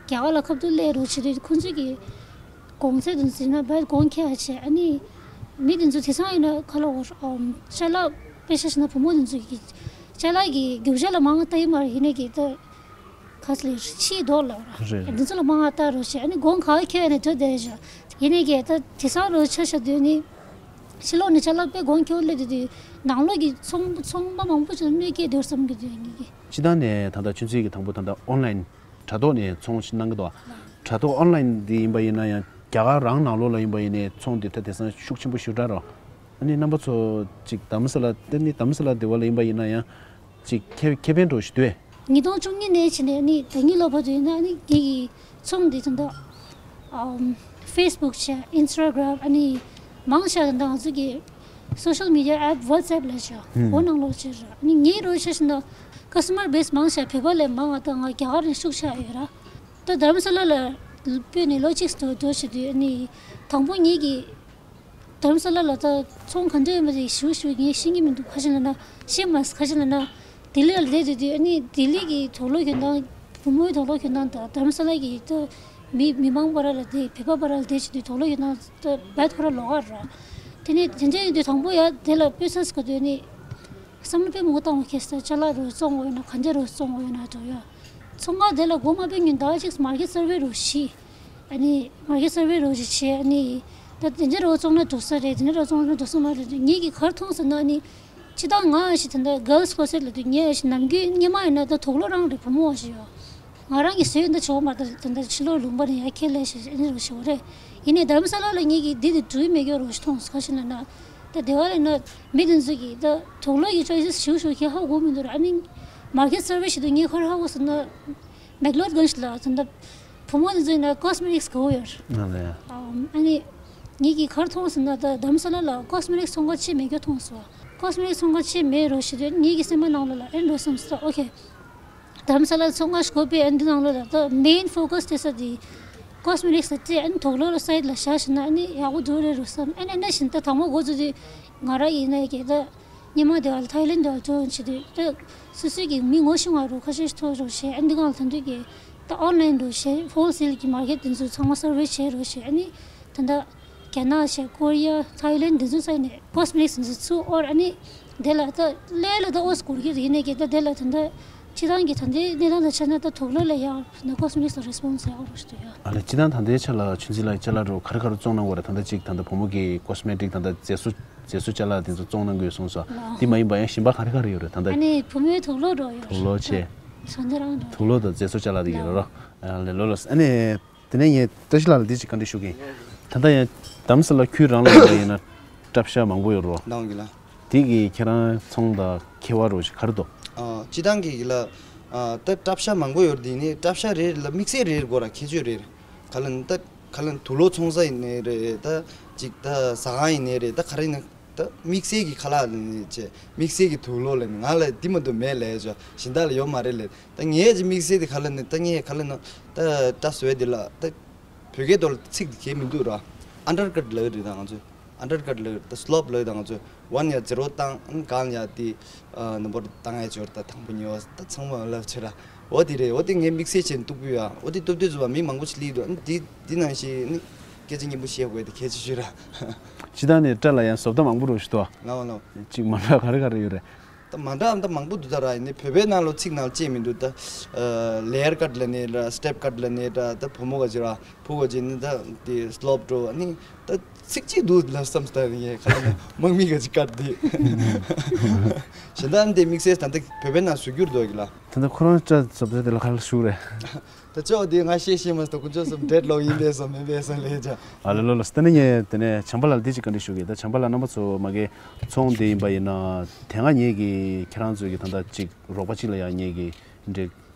རྒྱ་གར་ལ་ཁ་ཐོག་སླེབས་རུ་བྱེད་དུས་ཁོང་ཚོའི་གི་གོང་ཚད་དུ་འཛིན་ན་བས་གོང་ཁེ་བ་བྱས། ཨ་ནི་མི་དེ་ཚོ་དེང་སང་ཡིན་ན་ཁ་ལོ་ཨམ་ཅ་ལག་དཔེ་ཆ་བཞག་ན་བུ་མོ་དེ་ཚོ་གི་ཅ་ལག་གི་རྒྱུ་ཆ་ལ་མང་ང་ལྟ་ཡི་མ་རེད། ཡིན་ནའི་གི་ད་ཁ་སི་ལེ་ཕྱིའི་རྡོག་ལ་ར་རེད། དེ་ཚོ་ལ་མང་ང་ལྟ་རོགས་བྱས། ཨ་ནི་གོང་ག་ཁེ་བ་ནས་འགྲོ་བསྡད་བཞག་ཡིན་ནའི་གི་ད་དེང་སང་རོ་ཆ་བཞག་དུས་ནི་ཕྱི་ལོགས་ནས་ཅ་ལག་དཔེ་གོང་ཁེ་བ་སླེབས་དུས་དུས་ནང་ལོགས་ཀྱི་ཚོང་ཚོང་པ་མང་པོ་ཅིག་ལ་གནོད་སྐྱེལ་འདུག་བསམ་གི་འདུག་ངེད་ཀྱི། སྤྱིར་བཏང་ནས་ད་ལྟ་ཆུ་ཚོད་ཀྱི་དང་པོ་ད་ལྟ་ཨོན་ལའིན་དྲ་ཐོག་ནས་ཚོང་ཞིག་གནང་གི་འདུག་དྲ་ཐོག་ཨོན་ལའིན་འདི་ཡིན་པ་ཡིན་ན་ཡང་རྒྱ་གར་རང་ནང་ལོགས་ལ་ཡིན་པ་ཡིན་ནའི་ཚོང་འདི་ད་དེང་སང་ཤུགས་ཆེན་པོ་ཞེ་དྲག་རེད། ཨ་ནི་རྣམ་པ་ཚོ་ཅིག་དྷ་རམ་ས་ལ་དེ་ནི་དྷ་རམ་ས་ལ་འདི་བ་ལ་ཡིན་པ་ཡིན་ན་ཡང་ཅིག་ཁེ་ཁེ་ཕན་འདྲ་ཞིག་འདུག་ཉིས་སྟོང་བཅུ་གཉིས་ནས་བྱས་ནས་ཨ་ནི་ད་གཉིས་ལོ་བར་དུ་ཡིན་ན་ཨ་ནི་ངེད་ཀྱི་ཚོང་འདི་ད་ལྟ་ཨམ་ཕེ་སི་བུག་བྱས། ཨིན་སི་ཊ་གྷ་རམ། ཨ་ནི་མང་ཆེ་བ་ད་ལྟ་ང་ཚོ་གི་སོ་ཤལ་མི་ཌི་ཡ་ཨེབ་ཝ་ཊི་སི་ཨེབ་ལབ་བྱས། ཧུམ། འོ་ནང་ལོགས་བྱས་ར། ཨ་ནི་ངའི་རོགས་བྱས་ཟིན་ན་ཀ་སི་ཊ་མར་བེ་སི་མང་ཆེ་བ་བོད་པ་ལས་མང་བ་ད་ང་རྒྱ་གར་ནས་ཤུགས་ཆག་ཡོད་ར། ད་དྷ་རམ་ས་ལ་ལ་སྤོས་ནས་ལོ་གཅིག་ཏུ་འགྲོ་བྱེད་དུས་ཨ་ནི་དང་པོ་ངེད་ཀྱི་དྷ་རམ་ས་ལ་ལ་ད་ཚོང་ག་འདྲ་ཡོད་མ་རེད་ཞུ་ཞུ་ངས་ཤེས་ཀྱི་མི་འདུག་ཁ་ཤས་ལ་ན་ཤེས་མ་ཁ་ཤས་ལ་ན་ལྡི་ལི་ལ་བསྡད་དུས་དུས་ཨ་ནི་ལྡི་ལི་གི་དུག་ལོག་གྱོན་སྟངས་བུ་མོའི་དུག་ལོག་གྱོན་སྟངས་དང་དྷ་རམ་ས་ལ་གི་ད་མི་མི་མང་བར་ལ་བསྡད་བོད་པ་བར་ལ་བསྡད་བྱེད་དུས་དུག་ལོག་གྱོན་སྟངས་ད་བད་ཁོ་ར་ལོགས་ཀ་ར། དེ་ནས་དེ་འདྲ་ཡིན་དུས་དང་པོ་ཡ་དེ་ལ་སྤོས་ཚར་ག་དུས་ཨ་ནི་བསམ་བློ་དཔེ་མང་པོ་བཏང་བ་ཁེལ་སོང་། ཅ་ལག་རུ་བཙོང་དགོས་ཡོད་ན་ག་འདྲ་རུ་བཙོང་དགོས་ཡོད་ན་འགྲོ་ཡ། ཚོང་ཁང་དེ་ལ་སྒོ་མ་ཕྱེ་སྔོན་ཟླ་བ་གཅིག་མར་ཀེཊ་སར་ཝེ་རུ་བྱས། ཨ་ནི་མར་ཀེཊ་སར་ཝེ་རུ་བྱས་བྱས་ཨ་ནི་ད་དེ་འདྲ་རུ་བཙོང་ན་འགྲོ་ས་རེད། དེ་འདྲ་རུ་བཙོང་ན་འགྲོ་ས་མ་རེད། ངེད་ཀྱིས་ག་རེ་མཐོང་ཟེར་ན་ཨ་ནི་སྤྱིར་བཏང་ང་ཨ་ཞིག་ད་ལྟ་གྷརལ་སི་ཀོ་ལེཇ་ལ་དུས་ངས་ཨ་ཞིག་ནམ་རྒྱུན་སྔོན་མ་ཡིན་ན་ད་དུག་ལོག་རང་རེད་བུ་མོ་ཨ་ཞིག་ཡོད། ང་རང་གིས་བཟོས་ཡོད་འདི་ཆོག་མ་རེད། ད་ལྟ་ཕྱི་ལོགས་ལུང་པ་ནས་ཡར་ཁྱེར་སླེབས་ཤིག་ཨེ་འདྲ་རུ་ཞིག་རེད། ཡིན་ནའི་དྷ་རམ་ས་ལ་ལ་ངེད་ཀྱིས་འདི་དེ་འགྲུལ་མེད་མཁན་རུ་ཞིག་མཐོང་སོང་། ག་ཞིག་ལབ་ན་ད་དེ་བ་ལ་ན་མི་དེ་ཚོ་གིས་ད་དུག་ལོག་གི་ཅོའི་སི་ཞུ་ཞུ་ཁྱེད་ཧ་གོ་མི་འདུག་ར། ཨ་ནི་མར་ཀེཊ་སར་ཝེ་ཞིག་འདུག་ངས་ག་རེ་ཧ་གོ་ཟེར་ན་མེག་ལོར་གན་ཞིག་ལ་ད་ལྟ་བུ་མོ་དེ་ཚོ་ཡིན་ན་ཀོ་སི་མེ་ཊིག་སི་དགའ་བོ་ཡོད་ར། ཨ་ནི་ངེད་ཀྱིས་ག་རེ་མཐོང་སོང་ན་ད་དྷ་རམ་ས་ལ་ལ་ཀོ་སི་མེ་ཊིག་སི་ཚོང་ཁང་ཅིག་མེད་མཁན་མཐོང་སོང་། ཀོ་སི་མེ་ཊིག་སི་ཚོང་ཁང་ཅིག་མེད་རུ་ཞིག་དུས་ངེད་ཀྱི་སེམས་པ་ནང་ལ་ལ་ཨེ་འགྲོ་བསམ་སོང་། ཨོ་ཁེ། དྷ་རམ་ས་ལ་ཚོང་ཁང་ཞིག་དགོས་པས། ཨ་ནི་འདི་ནང་ལོགས་ལ་ད་མེན་ཕོ་ཁ་སི་དེ་ས་དེ་ཀོ་སི་མེ་ཊིག་སི་ལ་སྤྲད། ཨ་ནི་དུག་ལོག་ལ་སའིཌ་ལ་བཞག་བཞག་ན་ཨ་ནི་ཡག་པོ་འདུག་རེད་རུ་བསམ། ཨ་ནི་ཨ་ནི་བཞིན་ད་དང་པོ་འགོ་བཙུགས་དུས་ང་རང་ཡིན་ན་གི་ད་སྔོན་མ་དེ་བ་ལ་ཐའི་ལེན་དུ་འགྲོ་བྱེད་དུས་ད་སོ་སོའི་གི་མི་ངོ་ཤེས་པ་རུ་ཁ་ཤས་ཤིག་ཐུག་རུ་བྱས། ཨ་ནི་འདི་སྒང་ལ་ད་དུས་ཀྱི་ད་ཨོན་ལའིན་རུ་བྱས། ཧོལ་སེལ་གྱི་མར་ཀེཊ་དེ་ཚོ་ཚང་མ་སར་ཝེ་བྱས་རུ་བྱས། ཨ་ནི་ད་ད། རྒྱ་ནག་བྱས། ཀོ་རི་ཡ། ཐའི་ལེན་འདི་ཚོ་ས་ནས་ཀོ་སི་མེ་ཊིག་སི་འདི་ཚོ་ཚུར་ཨོར་ཨ་ནི་དེ་ལ་ད་ལས་ལ་ད་ཨོ་སི་གོར་གྱི་རེད། ཡིན་ནའི་གི་ད་དེ་ལ་ད་ད་སྤྱིར་བཏང་གི་ད་ལྟའི་གནས་སྟངས་དང་བྱས་ན་ད་དུག་ལོག་ལ་ཡང་ད་ཀོ་སི་མེ་ཊིག་སི་ལ་རེ་སི་པོན་སི་ཡག་རུ་ཞིག་འདུག་ཡ། ཨ་ལས་སྤྱིར་བཏང་ད་ལྟའི་ཆ་ལ་ཆུན་ཚི་ལགས་ཅ་ལག་རུ་ག་རེ་ག་རེ་བཙོང་གནང་གི་ཡོད་རེད། ད་ལྟ་ཅིག་ད་ལྟ་བུ་མོ་གི་ཀོ་སི་མེ་ཊིག་ད་ལྟ་མཛེས་བཟོ་མཛེས་བཟོ་ཅ་ལག་དེ་ཚོ་བཙོང་གནང་གི་ཡོད་གསུངས་སོང་། ལགས། འདི་མ་ཡིན་པ་ཡང་གཞན་པ་ག་རེ་ག་རེ་ཡོད་རེད་ད་ལྟ། ཨ་ནི་བུ་མོའི་དུག་ལོག་རུ་ཡོད་རེད། དུག་ལོག་བྱས། བཟོ་འདི་རང་རུ། དུག་ལོག་དང་མཛེས་བཟོ་ཅ་ལག་དེ་ཡོད་རེད་ར། ཨ་ལས་ལོ་ལོ། ཨ་ནི། དེ་ནས་ངས་བཀྲ་ཤིས་ལགས་ལ་འདི་ཅིག་བཀའ་འདྲི་ཞུ་གི་ཡིན། ད་ལྟ་ཡང་དྷ་རམ་ས་ལ་ཁུལ་རང་ལ་ཡིན་པ་ཡིན་ན་སྐྲ་བཤལ་མང་པོ་ཡོད་རེད་བ། འདང་གི་ལ། དེ་གི་ཁྱེད་རང་ཚོང་དང་ཁྱད་པར་རོ་ཞིག་ག་རེ་འདུག་ཨ། སྤྱིར་བཏང་གི་ལ། ཨ་ད་སྲབ་ཤ་མང་པོ་ཡོད་དེ་ནི་སྲབ་ཤ་རེད་ལ་དམིགས་བསལ་རེད་དགོས་ར་ཁྱད་ཆོས་རེད། ག་ལ་ནི་ད་ག་ལ་ནི་དུག་ལོག་འཚོང་ས་ཡིན་ནའི་རེད། ད་ཅིག་ད་ཟ་ཁང་ཡིན་ནའི་རེད། ད་ག་རེ་ཡིན་ན་ད་དམིགས་བསལ་གྱི་ཁ་ལག་ལ་ནི་ཅེ་དམིགས་བསལ་གྱི་དུག་ལོག་ལ་ནི་ང་ལ་འདི་མ་གཏོགས་མེད་ལས་ཅོ་གཞན་དག་ལ་ཡོད་མ་རེད་ལས། ད་ངས་ཅི་དམིགས་བསལ་དེ་ག་ལ་ནི་ད་ངས་ག་ལ་ནི་ད་ད་བཟོས་དེ་ལ་ད་བོད་སྐད་ཐོག་ལ་ཚིག་དེ་གས་མི་འདུག་ར། ཨན་ཌར་ཀཊ་ལབ་རེད་ད་ང་ཚོས། ཨན་ཌར་ཀཊ་ལབ་ད་སི་ལོབ་ལབ་ད་ང་ཚོས་ཝན་ཡ་ཛི་རོ་བཏང་ཨན་གང་ཡ་དེ་ནམ་བར་བཏང་ཡ་ཅོར་ད་དང་པོ་ཉོ་ད་ཚང་མ་ལབ་ཆེ་ར། འོ་དེ་རེད། འོ་དེ་ངས་དམིགས་བསལ་བྱས་ནས་གཏུག་པོ་ཡ། འོ་དེ་གཏུབ་དུས་ཚོ་བ་མི་མང་པོ་ཞིག་སླེབས་འདུག་ཨ་ནི་དེ་དེ་ནང་བཞིན་ནི་སྐད་ཆ་སྙན་པོ་བཤད་དགོས་དེ་གལ་ཆེ་ཤོས་ར། ཅི་ད་ནས་སྐྲ་ལ་ཡང་བཟོ་ལྟ་མང་པོ་རོ་ཞིག་འདུག་ང་བ་ལ་ཅིག་མ་འདྲ་ག་རེ་ག་རེ་ཡོད་རེད། ད་མ་འདྲ་ད་མང་པོ་འདུག་ད་ར་ཡིན་ནི་བོད་པའི་ནང་ལོ་ཚིག་ནང་ལ་བཅད་མི་འདུག་ད་ལེ་ཡར་ཀཊ་ལ་ནི་ར་སི་ཊེབ་ཀཊ་ལ་ནི་ར་ད་བུ་མོ་ག་ཅི་ར་ཕུ་ག་ཅི་ནི་ད་དེ་སི་ལོབ་འགྲོ་ཨ་ནི་ད་ཚིག་གཅིག་འདུག་ལ་བསམ་སྟ་ཡིན་ཁ་ན་དམག་མི་ག་ཅི་ཀཊ་དེ་གཞན་ད་ཨ་ནི་དེ་དམིགས་བསལ་ད་ད་བོད་པའི་ནང་བཟོ་རྒྱུར་འདུག་གི་ལ། ད་ད་ཁོ་རང་སྐྲ་བཟོ་ད་དེ་ལ་ཁ་ལ་ཞུགས་རེད། ད་ཅོག་དེ་ང་ཤེས་ཤེས་མ་སོང་ཁོ་ཚོ་སུམ་ཌེཌ་ལོག་ཡིན་པས་སོ་མིན་པས་སོ་ལས་ཅ། ཨ་ལ་ལོ་ལ་སྟ་ནི་ངས་དེ་ནས་བྱམས་པ་ལ་འདི་ཅིག་བཀའ་འདྲི་ཞུ་གི་ད་བྱམས་པ་ལ་རྣམ་པ་ཚོ་མ་གའི་ཚོང་འདི་ཡིན་པ་ཡིན་ན་དེ་སྔ་ངེད་ཀྱི་ཁྱེད་རང་ཚོའི་གི་ད་ལྟ་ཅིག་རོགས་པ་ཅིག་ལ་ཡང་ངེད་ཀྱི་འདྲེ་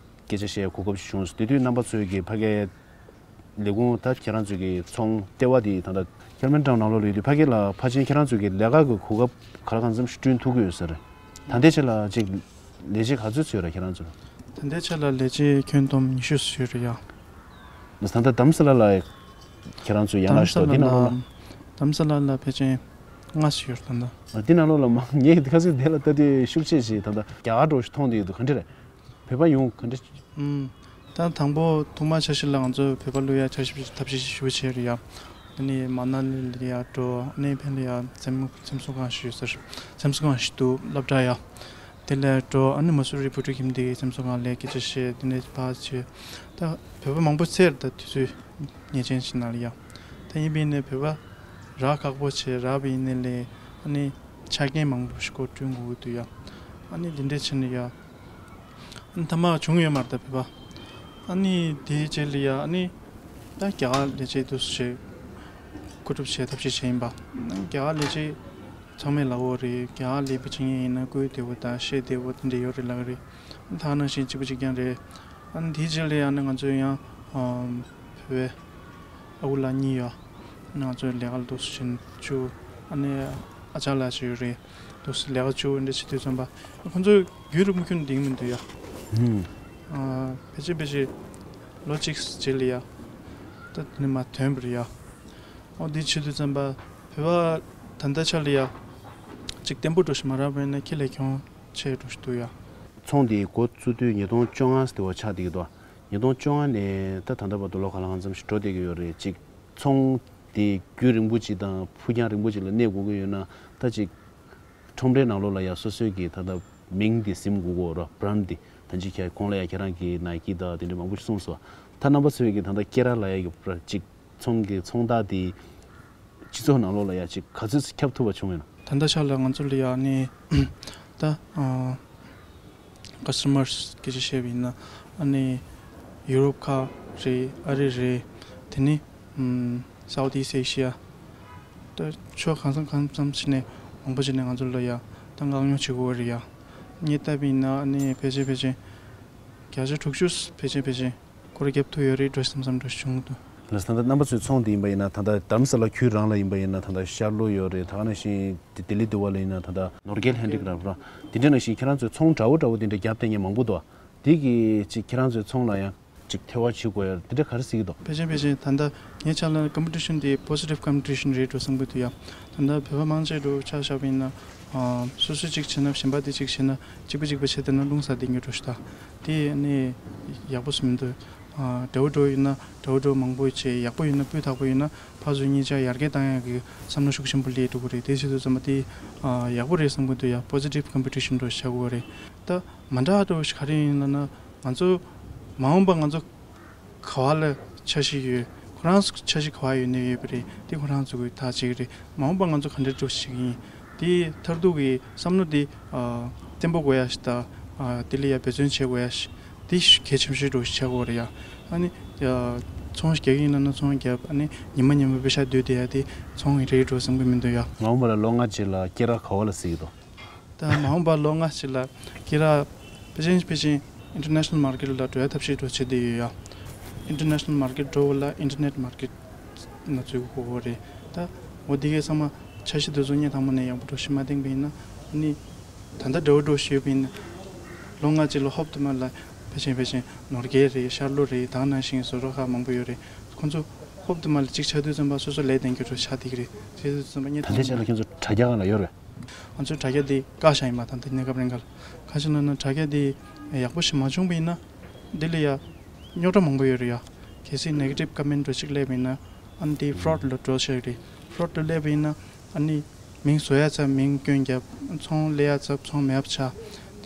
སྐད་ཆ་བཤད་གོ་སྐབས་ཤིག་བྱུང་སོང་། དེ་དུས་རྣམ་པ་ཚོའི་གི་ཕ་གའི་ལས་ཁུངས་ད་ཁྱེད་རང་ཚོའི་གི་ཚོང་ལྟེ་བ་དེ་ད་ལྟ་ཁེར་མན་ཊའུན་ནང་ལོགས་ལ་ཡོད་དུས་ཕ་གའི་ལ་ཕལ་ཆེར་ཁྱེད་རང་ཚོའི་གི་ལས་ཀ་གི་གོ་སྐབས་ག་ལ་གང་འཚམ་ཞིག་བསྐྲུན་ཐུབ་ཀྱི་ཡོད་ས་རེད། ད་ལྟའི་ཆ་ལ་ཅིག་ལས་བྱེད་ག་ཚོད་ཚོད་ར་ཁྱེད་རང་ཚོ། ད་ལྟའི་ཆ་ལ་ལས་བྱེད་ཁྱོན་བསྡོམས་ཉི་ཤུ་ཙམ་ཡོད་རེད་ཡ། ད་ལྟ་དྷ་རམ་ས་ལ་ལ་ཁྱེད་རང་ཚོ་ཡང་ལ་ཞིག་འདུག་འདི་ནང་ལོགས་ལ། དྷ་རམ་ས་ལ་ལ་ཕལ་ཆེར་ལྔ་ཙམ་ཡོད་རེད་ད་ལྟ། འདི་ནང་ལོགས་ལ་མ་ངས་ཁ་སང་དེ་ལ་ལྟ་དུས་ཤུགས་ཆེ་ཞིག་ད་ལྟ་རྒྱ་གར་འགྲོ་ཞིག་མཐོང་དུས་འདུག་ག་འདྲ་རེད། བོད་པ་ཡོང་ག་འདྲ། ཨུམ། ད་དང་པོ་ཐོག་མ་འཆར་གཞི་ལ་ང་ཚོས་བོད་པ་བླུག་ཡ་འཆར་གཞི་ཐབས་ཤེས་ཞིབ་པོ་བྱས་རེད་ཡ། དེ་ནས་མ་ན་ལི་ལ་ཡ་འགྲོ་ཨ་ནི་ཕན་ལ་ཡ་འཚེམ་འཚེམ་བཟོ་ཁང་ཞིག་ཡོད་ས་རེད། འཚེམ་བཟོ་ཁང་ཞིག་འདུག་སློབ་གྲྭ་ཡ། དེ་ལས་འགྲོ་ཨ་ནི་མ་སུ་རི་བུ་ཕྲུག་ཁྱིམ་སྡེའི་འཚེམ་བཟོ་ཁང་ལ་སྐད་ཆ་བཤད་དེ་ནས་ཕར་བྱས། ད་བོད་པ་མང་པོ་ཚེར་ད་དུས་ཚོད་ཉེས་ཅན་ཞིག་ནང་ལ་ཡ། ད་ཡིན་པས་ནས་བོད་པ་རག་ཁག་པོ་བྱས་རག་པ་ཡིན་ནའི་ལས་ཨ་ནི་ཆ་རྐྱེན་མང་པོ་ཞིག་གོ་བསྐྲུན་དགོས་ཀྱི་འདུག་ཡ། ཨ་ནི་འདི་འདྲས་བྱས་ནས་ཡ། ཨ་ནི་ཐ་མག་བྱུང་ཡོད་མ་རེད་ད་བོད་པ། ཨ་ནི་དེའི་རྗེས་ལ་ཡ་ཨ་ནི་ད་རྒྱ་གར་ལས་བྱེད་དུ་བྱེད། མཁོ་སྒྲུབ་བྱེད་ཐབས་ཤེས་བྱས་ཡིན་པ། ཨ་ནི་རྒྱ་གར་ལས་བྱེད་ཚང་མས་ལབ་ཡོད་རེད། རྒྱ་གར་ལས་པ་བྱེད་མཁན་ཡིན་ན་སྐུལ་བདེ་བོ་དང་བཤད་བདེ་བོ་དེ་འདྲ་ཡོད་རེད་ལབ་ཀྱི་རེད། ཨ་ནི་ད་ག་ནང་བཞིན་གཅིག་པ་གཅིག་རྐྱང་རེད། ཨ་ནི་དེའི་རྗེས་ལ་ཡ་ཨ་ནི་ང་ཚོ་ཡང་བོད་པའི་ཨ་ཁུ་ལགས་གཉིས་ཡོད། ང་ཚོའི་ལས་ཀ་ལ་འདུག་སེ་བྱེད་བཅུག་ཨ་ནི་ཨ་ཅག་ལགས་ཅིག་ཡོད་རེད། འདུག་སེ་ལས་ཀ་བཅུག་འདི་བྱེད་དུས་ཙམ་པ་ཁོང་ཚོས་རྒྱུན་རིང་པོ་ཁྱོན་ནས་འདིང་མི་འདུག་ཡ། ཧུམ། ཨ་ཕལ་ཆེར་ཕལ་ཆེར་ལོ་གཅིག་རྗེས་ལ་ཡ། ད་དེ་ནས་མར་ཐོན་པ་རེད་ཡ། ཨོ་འདི་བྱེད་དུས་ཙམ་པ་བོད་པ་ད་ལྟ་ཆ་ལ་ཡ། གཅིག་བརྟན་པོ་འགྲོ་ཞིག་མ་རག་པ་ཡིན་ན་ཁྱི་ལས་གྱོང་ཆེ་འགྲོ་ཞིག་འདུག་ཡ། ཚོང་འདི་འགོ་བཙུགས་དུས་ཉིས་སྟོང་བཅོ་ལྔ་ཙམ་དེ་བ་ཆགས་བསྡད་ཀྱི་འདུག་ཉིས་སྟོང་བཅོ་ལྔ་ནས་ད་ད་ལྟ་བར་དུ་ལོ་ག་ལ་གང་འཚམ་ཞིག་འགྲོ་བསྡད་ཀྱི་ཡོད་རེད། ཅིག་ཚོང་དེ་རྒྱུན་རིང་པོ་ཅིག་དང་ཕུགས་རྒྱང་རིང་པོ་ཅིག་ལ་གནས་དགོས་ཀྱི་ཡོད་ན་ད་ཅིག་ཁྲོམ་རའི་ནང་ལོགས་ལ་ཡ་སོ་སོའི་གི་ད་ལྟ་མིང་དེ་ཟིན་དགོས་ཀྱི་ཡོད་རེད། བྷ་རན་ཌི་དེ་ད་ཅིག་ཁྱེད་གོང་ལ་ཡ་ཁྱེད་རང་གི་ནའི་ཀི་དང་དེ་འདྲ་མང་པོ་ཞིག་གསུངས་སོང་། ད་རྣམ་པ་ཚོའི་གི་ད་ལྟ་སྐེ་རགས་ལ་ཡ་གི་བར་ཅིག་ཚོང་གི་ཚོང་རྟགས་དེ་སྤྱི་ཚོགས་ནང་ལོགས་ལ་ཡ་ཅིག་ག་ཚོད་ཁྱབ་ཐུབ་པ་བྱུང་ཡོད་ན། ད་ལྟ་ཆ་ལ་ང་ཚོ་ལ་ཡ་ནི་ད་ཨ་ཀ་སི་ཊ་མར་སི་སྐད་ཆ་བཤད་པ་ཡིན་ན་ཨ་ནི་ཡུ་རོབ་ཁག་རེད། ཨ་རི་རེད། དེ་ནི་ཨམ་Southeast Asia། ད་ཕྱོགས་གང་ས་གང་འཚམ་ཞིག་ནས་མང་པོ་ཞིག་ནས་ང་ཚོ་ལ་ཡ་ད་དཀའ་རྙོག་བྱེད་དགོས་པ་རེད་ཡ། ངས་བལྟས་པ་ཡིན་ན་ཨ་ནི་ཕལ་ཆེར་ཕལ་ཆེར་བརྒྱ་ཆ་དྲུག་ཅུ་ཕལ་ཆེར་ཕལ་ཆེར། སྐོར་རྒྱབ་ཐུབ་ཡོད་རེད་འགྲོ་བསམ་བསམ་འགྲོ་བྱུང་འདུག་ལགས་སོ། ད་རྣམ་པ་ཚོའི་ཚོང་འདི་ཡིན་པ་ཡིན་ན་ད་ལྟ་དྷ་རམ་ས་ལ་ཁུལ་རང་ལ་ཡིན་པ་ཡིན་ན་ད་ལྟ་ཤར་ལྷོ་ཡོད་རེད། ད་ག་ནང་བཞིན་དེ་ལྡི་ལི་འདི་བ་ལ་ཡིན་ན་ད་ལྟ་ནོར་རྒྱལ་ཧན་ཌིག་རབ་ར་འདི་འདྲ་ནང་བཞིན་ཁྱེད་རང་ཚོའི་ཚོང་འདྲ་བོ་འདྲ་བོ་འདི་འདྲ་རྒྱབ་བསྡད་མཁན་མང་པོ་འདུག་འདི་གི་ཅིག་ཁྱེད་རང་ཚོའི་ཚོང་ལ་ཡང་ཅིག་ཐེ་བ་བྱེད་དགོས་ཡ་འདི་འདྲ་ག་རེ་ཟེར་གྱི་འདུག་ཕལ་ཆེར་ཕལ་ཆེར་ད་ལྟ་ངའི་ཆ་ལ་ཀམ་པི་ཊི་ཤན་འདི་པོ་སི་ཊིབ་ཀམ་པི་ཊི་ཤན་རེད་འགྲོ་བསམ་གྱི་འདུག་ཡ། ད་ལྟ་བོད་པ་མང་ཆེ་འགྲོ་ཆ་བཞག་པ་ཡིན་ན་སོ་སོ་གཅིག་བྱས་ན་གཞན་པ་དེ་གཅིག་བྱས་ན་གཅིག་པ་གཅིག་པ་བྱས་བསྡད་ན་རླུང་ཟ་བསྡད་མཁན་འགྲོ་ཞིག་ད། དེ་ནི་ཡག་པོ་ཞིག་མི་འདུག་ཨ་དགྲ་བོ་འགྲོ་ཡིན་ན་དགྲ་བོ་འགྲོ་མང་པོ་བྱས་ཡག་པོ་ཡིན་ན་སྤུས་དག་པོ་ཡིན་ན་ཕར་ཚུར་གཉིས་ཆ་ཡར་རྒྱས་བཏང་ཡག་གི་བསམ་བློ་ཤུགས་ཆེན་པོ་སླེབས་འགྲོ་གི་རེད། དེ་བྱེད་དུས་ཙམ་པ་དེ་ཨ་ཡག་པོ་རེད་བསམ་གི་འདུག་ཡ། པོ་སི་ཊིབ་ཀམ་པི་ཊི་ཤན་འགྲོ་བྱ་དགོས་རེད། ད་མ་འདྲ་འགྲོ་ཞིག་ག་རེ་ཡིན་ལབ་ན་ང་ཚོ་མ་འོངས་པ་ང་ཚོ་ག་བ་ལ་འཆར་གཞི་ཡོད། ཁོ་རང་ཚོ་འཆར་གཞི་ག་བ་ཡོད་ནས་ཡོད་པ་རེད། དེ་ཁོ་རང་ཚོ་གིས་ཐག་བཅད་ཀྱི་རེད། མ་འོངས་པ་ང་ཚོ་ག་འདྲ་འགྲོ་ཞིག་ཡིན། དེ་མཐར་ཐུག་གི་བསམ་བློ་དེ་ཨ་བརྟན་པོ་དགོས་ཡ་ཞིག་དང་ཨ་དེ་ལ་ཡ་འབད་བརྩོན་བྱེད་དགོས་ཡ་ཞིག་དེ་གལ་ཆེན་ཤོས་འགྲོ་ཞིག་ཆགས་ཀྱི་ཡོད་རེད་ཡ། ཨ་ནི་ཨ་ཚོང་རྒྱག་གི་ཡིན་ན་ན་ཚོང་རྒྱབ། ཨ་ནི་ཉི་མ་ཉི་མ་པེ་ཤ་སྡོད་བསྡད་ཡ་དེ་ཚོང་རེད་འགྲོ་བསམ་གི་མི་འདུག་ཡ། མ་འོངས་པ་ལ་ལོ་ལྔ་རྗེས་ལ་སྐེ་རགས་ག་བ་ལ་ཟེར་གྱི་འདུག་ད་མ་འོངས་པ་ལོ་ལྔ་ཞིག་ལ་སྐེ་རགས་ཕལ་ཆེར་ཕལ་ཆེར་ International market ལ་འགྲོ་ཡ་ཐབས་ཤེས་འགྲོ་བྱེད་དེ་ཡོད་ཡ། International market འགྲོ་བ་ལ་internet market ང་ཚོའི་གོ་བོ་རེད། ད་འོ་དེ་གའི་ཚང་མ་འཆར་གཞི་དེ་ཚོ་ངས་དང་པོ་ནས་ཡག་པོ་འགྲོ་ཤི་མ་བཏིང་པ་ཡིན་ན། ཨ་ནི་ད་ལྟ་འདྲ་བོ་འགྲོ་ཤི་ཡོད་པ་ཡིན་ན། ལོ་ལྔ་གཅིག་ལ་ཧོབ་ཏེ་མ་ལ་ཕལ་ཆེར་ཕལ་ཆེར་ནོར་རྒྱས་རེད། ཤར་ལྷོ་རེད། ད་ག་ནང་བཞིན་བཟོ་གྲྭ་ཁག་མང་པོ་ཡོད་རེད། ཁོང་ཚོ་ཧོབ་ཏེ་མ་ལ་གཅིག་ཆགས་དུས་ཙམ་པ་སོ་སོ་ལས་དོན་གྱི་འགྲོ་ཆགས་དེ་གི་རེད། དེ་དུས་ཙམ་པ་ངས་ད་ལྟའི་ཆ་ལ་ཁྱོད་ཚོ་དྲ་རྒྱ་སྒང་ལ་ཡོད་རེད། ང་ཚོའི་དྲ་རྒྱ་དེ་བཀག་བཞག་ཡིན་པ་དང་དེ་གནས་སྐབས་རིང་ག་ལ་ཁ་ཤས་ལ་ན་དྲ་རྒྱ་དེ་ཡག་པོ་ཞིག་མ་བྱུང་བ་ཡིན་ན་འདི་ལ་ཡ་རྙོག་དྲ་མང་པོ་ཡོད་རེད་ཡ། གལ་སྲིད་negative comment འགྲོ་ཅིག་སླེབས་པ་ཡིན་ན་ཨ་ནི་དེ་fraud ལ་འགྲོ་ཆགས་རེད། fraud ལ་སླེབས་པ་ཡིན་ན་ཨ་ནི་མིང་བཟོ་ཡ་ཚ་མིང་སྐྱོན་རྒྱབ། ཚོང་ལས་ཡ་ཚ་ཚོང་མེད་པ་ཆགས།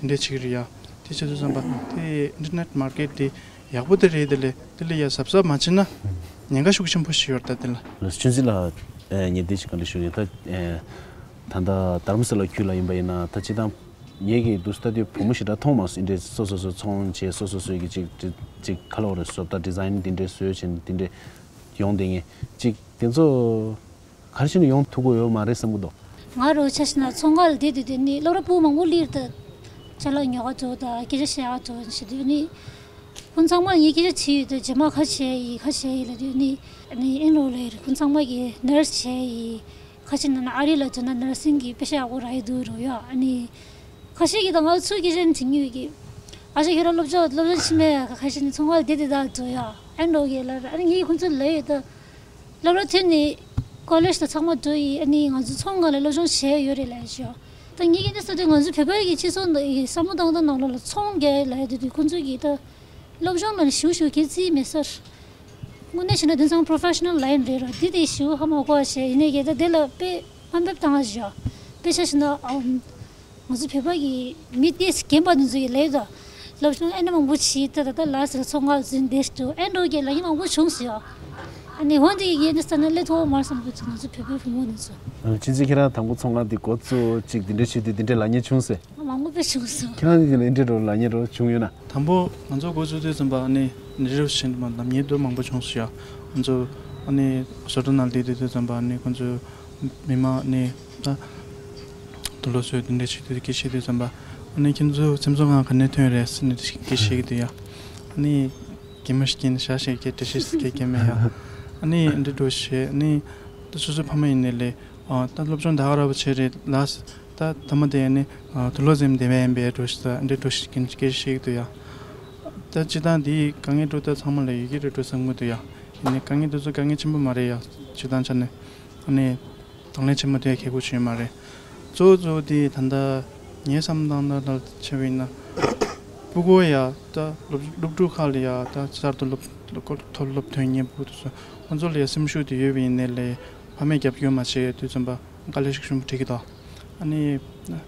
དེ་འདྲས་བྱེད་ཀྱི་རེད་ཡ། དེ་བྱེད་དུས་ཙམ་པ་དེ་internet market དེ་ཡག་པོ་དེ་རེད། དེ་ལས་དེ་ལས་ཡ་གཟབ་གཟབ་མ་བྱས་ན་ཉེན་ཁ་ཤུགས་ཆེན་པོ་ཞིག་ཡོད་རེད་ད་དེ་ལ། ལགས་སོ། ཆུང་ཆུང་ལགས། ཨེ་ངས་འདི་ཞིག་བཀའ་འདྲི་ཞུ་གི་ཡིན། ད་ཨེ་ད་ལྟ་དྷ་རམ་ས་ལ་ཁུལ་ལ་ཡིན་པ་ཡིན་ན་ད་སྤྱིར་བཏང་ངེད་ཀྱིས་འདུག་ལྟ་དུས་བུ་མོ་ཞེ་དྲག་མཐོང་མ་སོང་། འདི་འདྲའི་སོ་སོ་སོ་ཚོང་བྱས་སོ་སོ་སོའི་གི་ཅིག་ཅིག་ཅིག་ག་ལབ་དགོས་རེད། བཟོ་ལྟ་design འདི་འདྲའི་བཟོས་བྱས་འདི་འདྲའི་ཡོང་བསྡད་མཁན་ཅིག་དེ་ཚོ་ག་རེ་བྱས་ནས་ཡོང་ཐུབ་ཀྱི་ཡོད་མ་རེད་བསམ་གྱི་འདུག་ང་རང་ཆ་བཞག་ན་ཚོང་ཁང་ལ་བསྡད་དུས་དེ་ནི་སློབ་གྲྭ་ཕྲུ་གུ་མང་པོ་སླེབས་ཏེ་ཅ་ལག་ཉོ་ག་འགྲོ་དང་སྐད་ཆ་བཤད་ག་འགྲོ་བྱེད་དུས་ནི། ཁོང་ཚང་མ་ངས་སྐད་ཆ་དྲིས་ཡོད་དུས་རྗེས་མ་ག་བྱས་ཡིན་ག་བྱས་ཡིན་ལབ་དུས་ནི། ཨ་ནི་ཨེ་འགྲོ་ལབ་ཡོད་རེད། ཁོང་ཚང་མ་གིས་nurse བྱས་ཡིན། ཁ་ཤས་ནང་ན་ཨ་རི་ལ་འགྲོ་ན་nursing གི་པེ་ཤ་ཡག་པོ་རག་གི་འདུག་རོ་ཡ། ཨ་ནི་ཁ་ཤས་ཀྱིས་ད་ང་ཚོའི་སྐད་ཆ་ནི་དྲན་གྱི་ཡོད་ཀི། ཨ་ཅག་ཁྱོད་རང་སློབ་སྦྱོང་སློབ་སྦྱོང་ཕྱིན་མེད། ཁ་ཤས་ནི་ཚོང་ཁང་ལ་བསྡད་བསྡད་ད་འགྲོ་ཡ། ཨེ་འགྲོ་གི་ལབ་ར། ཨ་ནི་ངས་ཁོང་ཚོ་ལབ་ཡོད་ད། སློབ་གྲྭ་ཐོན་ནས་ཀོ་ལེཇ་དང་ཚང་མ་འགྲོ་ཡི། ཨ་ནི་ང་ཚོ་ཚོང་ཁང་ལ་སློབ་སྦྱོང་བྱས་ཡོད་རེད་ལབ་ཤག་ད་ངས་ཀྱི་འདི་ས་དེ་ང་ཚོ་བོད་པའི་གི་སྤྱི་ཚོགས་འདི་ཡི་བསམ་བློ་བཏང་སྟངས་ནང་ལོགས་ལ་ཚོང་རྒྱག་ལབ་ཡ་དེ་དུས་ཁོང་ཚོས་ཀྱི་ད་སློབ་སྦྱོང་ལ་ནི་ཞུ་ཞུ་གི་རྩིས་མེད་སར། དངོས་གནས་བྱས་ན་དེང་སང་professional line རེད་ར། འདི་དེ་ཞུ་ཧ་མ་གོ་བ་བྱས། ཡིན་ནའི་གི་ད་དེ་ལ་དཔེ་དམའ་འབེབས་བཏང་བ་ཞིག་ཡོད། དཔེ་ཆ་བཞག་ན་ཨམ། ང་ཚོ་བོད་པ་གི་མི་དེས་རྒན་པ་དེ་ཚོ་ཡི་ལས་དང་། སློབ་སྦྱོང་ཨེ་འདྲ་མང་པོ་བྱས་ད་ད་ལྟ་ལ་སི་ལ་ཚོང་ཁང་འཛིན་བསྡད་འདུག་ཨེ་འགྲོ་གི་ལ་ཡི་མང་པོ་བྱུང་སོང་ཡ། ཨ་ནི་འོན་ཏེ་ཡི་གེ་འདི་ས་ན་སླེབས་ཐུབ་མ་བསམ་གི་འདུག་ང་ཚོ་བོད་པའི་བུ་མོ་དེ་ཚོ། ཨ་ཅི་ཅི་ཁྱེད་རང་དང་པོ་ཚོང་ཁང་འདི་འགོ་བཙུགས་ཅིག་འདི་འདྲ་བྱས་དུས་འདི་འདྲའི་ལབ་མཁན་བྱུང་སོང་། མང་པོ་དཔེ་བྱུང་སོང་། ཁྱེད་རང་གི་ལ་འདི་འདྲའི་ལབ་མཁན་རོ་བྱུང་ཡོད་ན། དང་པོ་ང་ཚོ་འགོ་བཙུགས་དུས་ཙམ་པ་ཨ་ནི་འདི་འདྲ་བྱས་ནས་མ་ལབ་མཁན་དུ་མང་པོ་བྱུང་སོང་ཡ། ང་ཚོ་ཨ་ནི་བཟོ་གྲྭ་ནང་བསྡད་དུས་ཙམ་པ་ཨ་ནི་ཁོང་ཚོ། མི་མང་ནི་ད་དུག་ལོག་བཟོས་དེ་འདྲ་བྱེད་དུས་སྐད་ཆ་དུས་ཙམ་པ་ཨ་ནི་ཁྱེད་ཚོ་སེམས་ཚོར་ཁང་ག་ནས་ཐོན་རེད་ཟེར་ནས་སྐད་ཆ་བཤད་ཀྱི་འདུག་ཡ། ཨ་ནི་སྐྱེས་མ་སྐྱེས་ནས་ཤ་ཤེད་སྐད་བྲེ་ཤེས་སྐད་སྐད་མེད་ཡ། ཨ་ནི་འདི་འགྲོ་བྱས་ཨ་ནི་ད་སོ་སོའི་ཕ་མ་ཡིན་ནའི་ལས་ཨ་ད་སློབ་སྦྱོང་ད་ག་ར་བ་བྱས་རེད་ལགས། ད་ད་མ་དེ་ཨ་ནི་དུག་ལོག་འཛེམ་བསྡད་པ་ཡིན་པས་འགྲོ་བྱས་ད་འདི་འགྲོ་བྱས་སྐད་ཆ་བཤད་ཀྱི་འདུག་ཡ། ད་སྤྱིར་བཏང་འདི་དཀའ་ངལ་འགྲོ་ད་ཚང་མ་ལ་ཡོད་ཀྱི་རེད་འགྲོ་བསམ་གྱི་འདུག་ཡ། ཡིན་ནའི་དཀའ་ངལ་དེ་ཚོ་དཀའ་ངལ་ཆེན་པོ་མ་རེད་ཡ། སྤྱིར་བཏང་ཆ་ནས་ཨ་ནི། གདོང་ལེན་ཆེན་མོ་དེ་གལ་དགོས་ཆེ་མ་རེད། གཙོ་བོ་གཙོ་བོ་དེ་ད་ལྟ་ངའི་བསམ་སྟངས་ལ་ལ་ཆེ་བས་ན། སྤུ་གུ་ཡ་ད་སློབ་སློབ་ཕྲུག་ཁག་ལ་ཡ་ད་གསར་དུ་སློབ་སློབ་མཐོ་སློབ་ཐོན་མཁན་སྤུ་གུ་དེ་ཚོ་ཁོང་ཚོ་ལ་ཡ་སེམས་ཤུགས་དེ་ཡོད་པ་ཡིན་ནའི་ལས་ཕ་མས་རྒྱབ་སྐྱོར་མ་བྱས་དུས་ཙམ་པ་དཀའ་ལས་ཤུགས་ཆེན་པོ་འཕྲད་ཀྱི་འདུག་ཨ་ནི་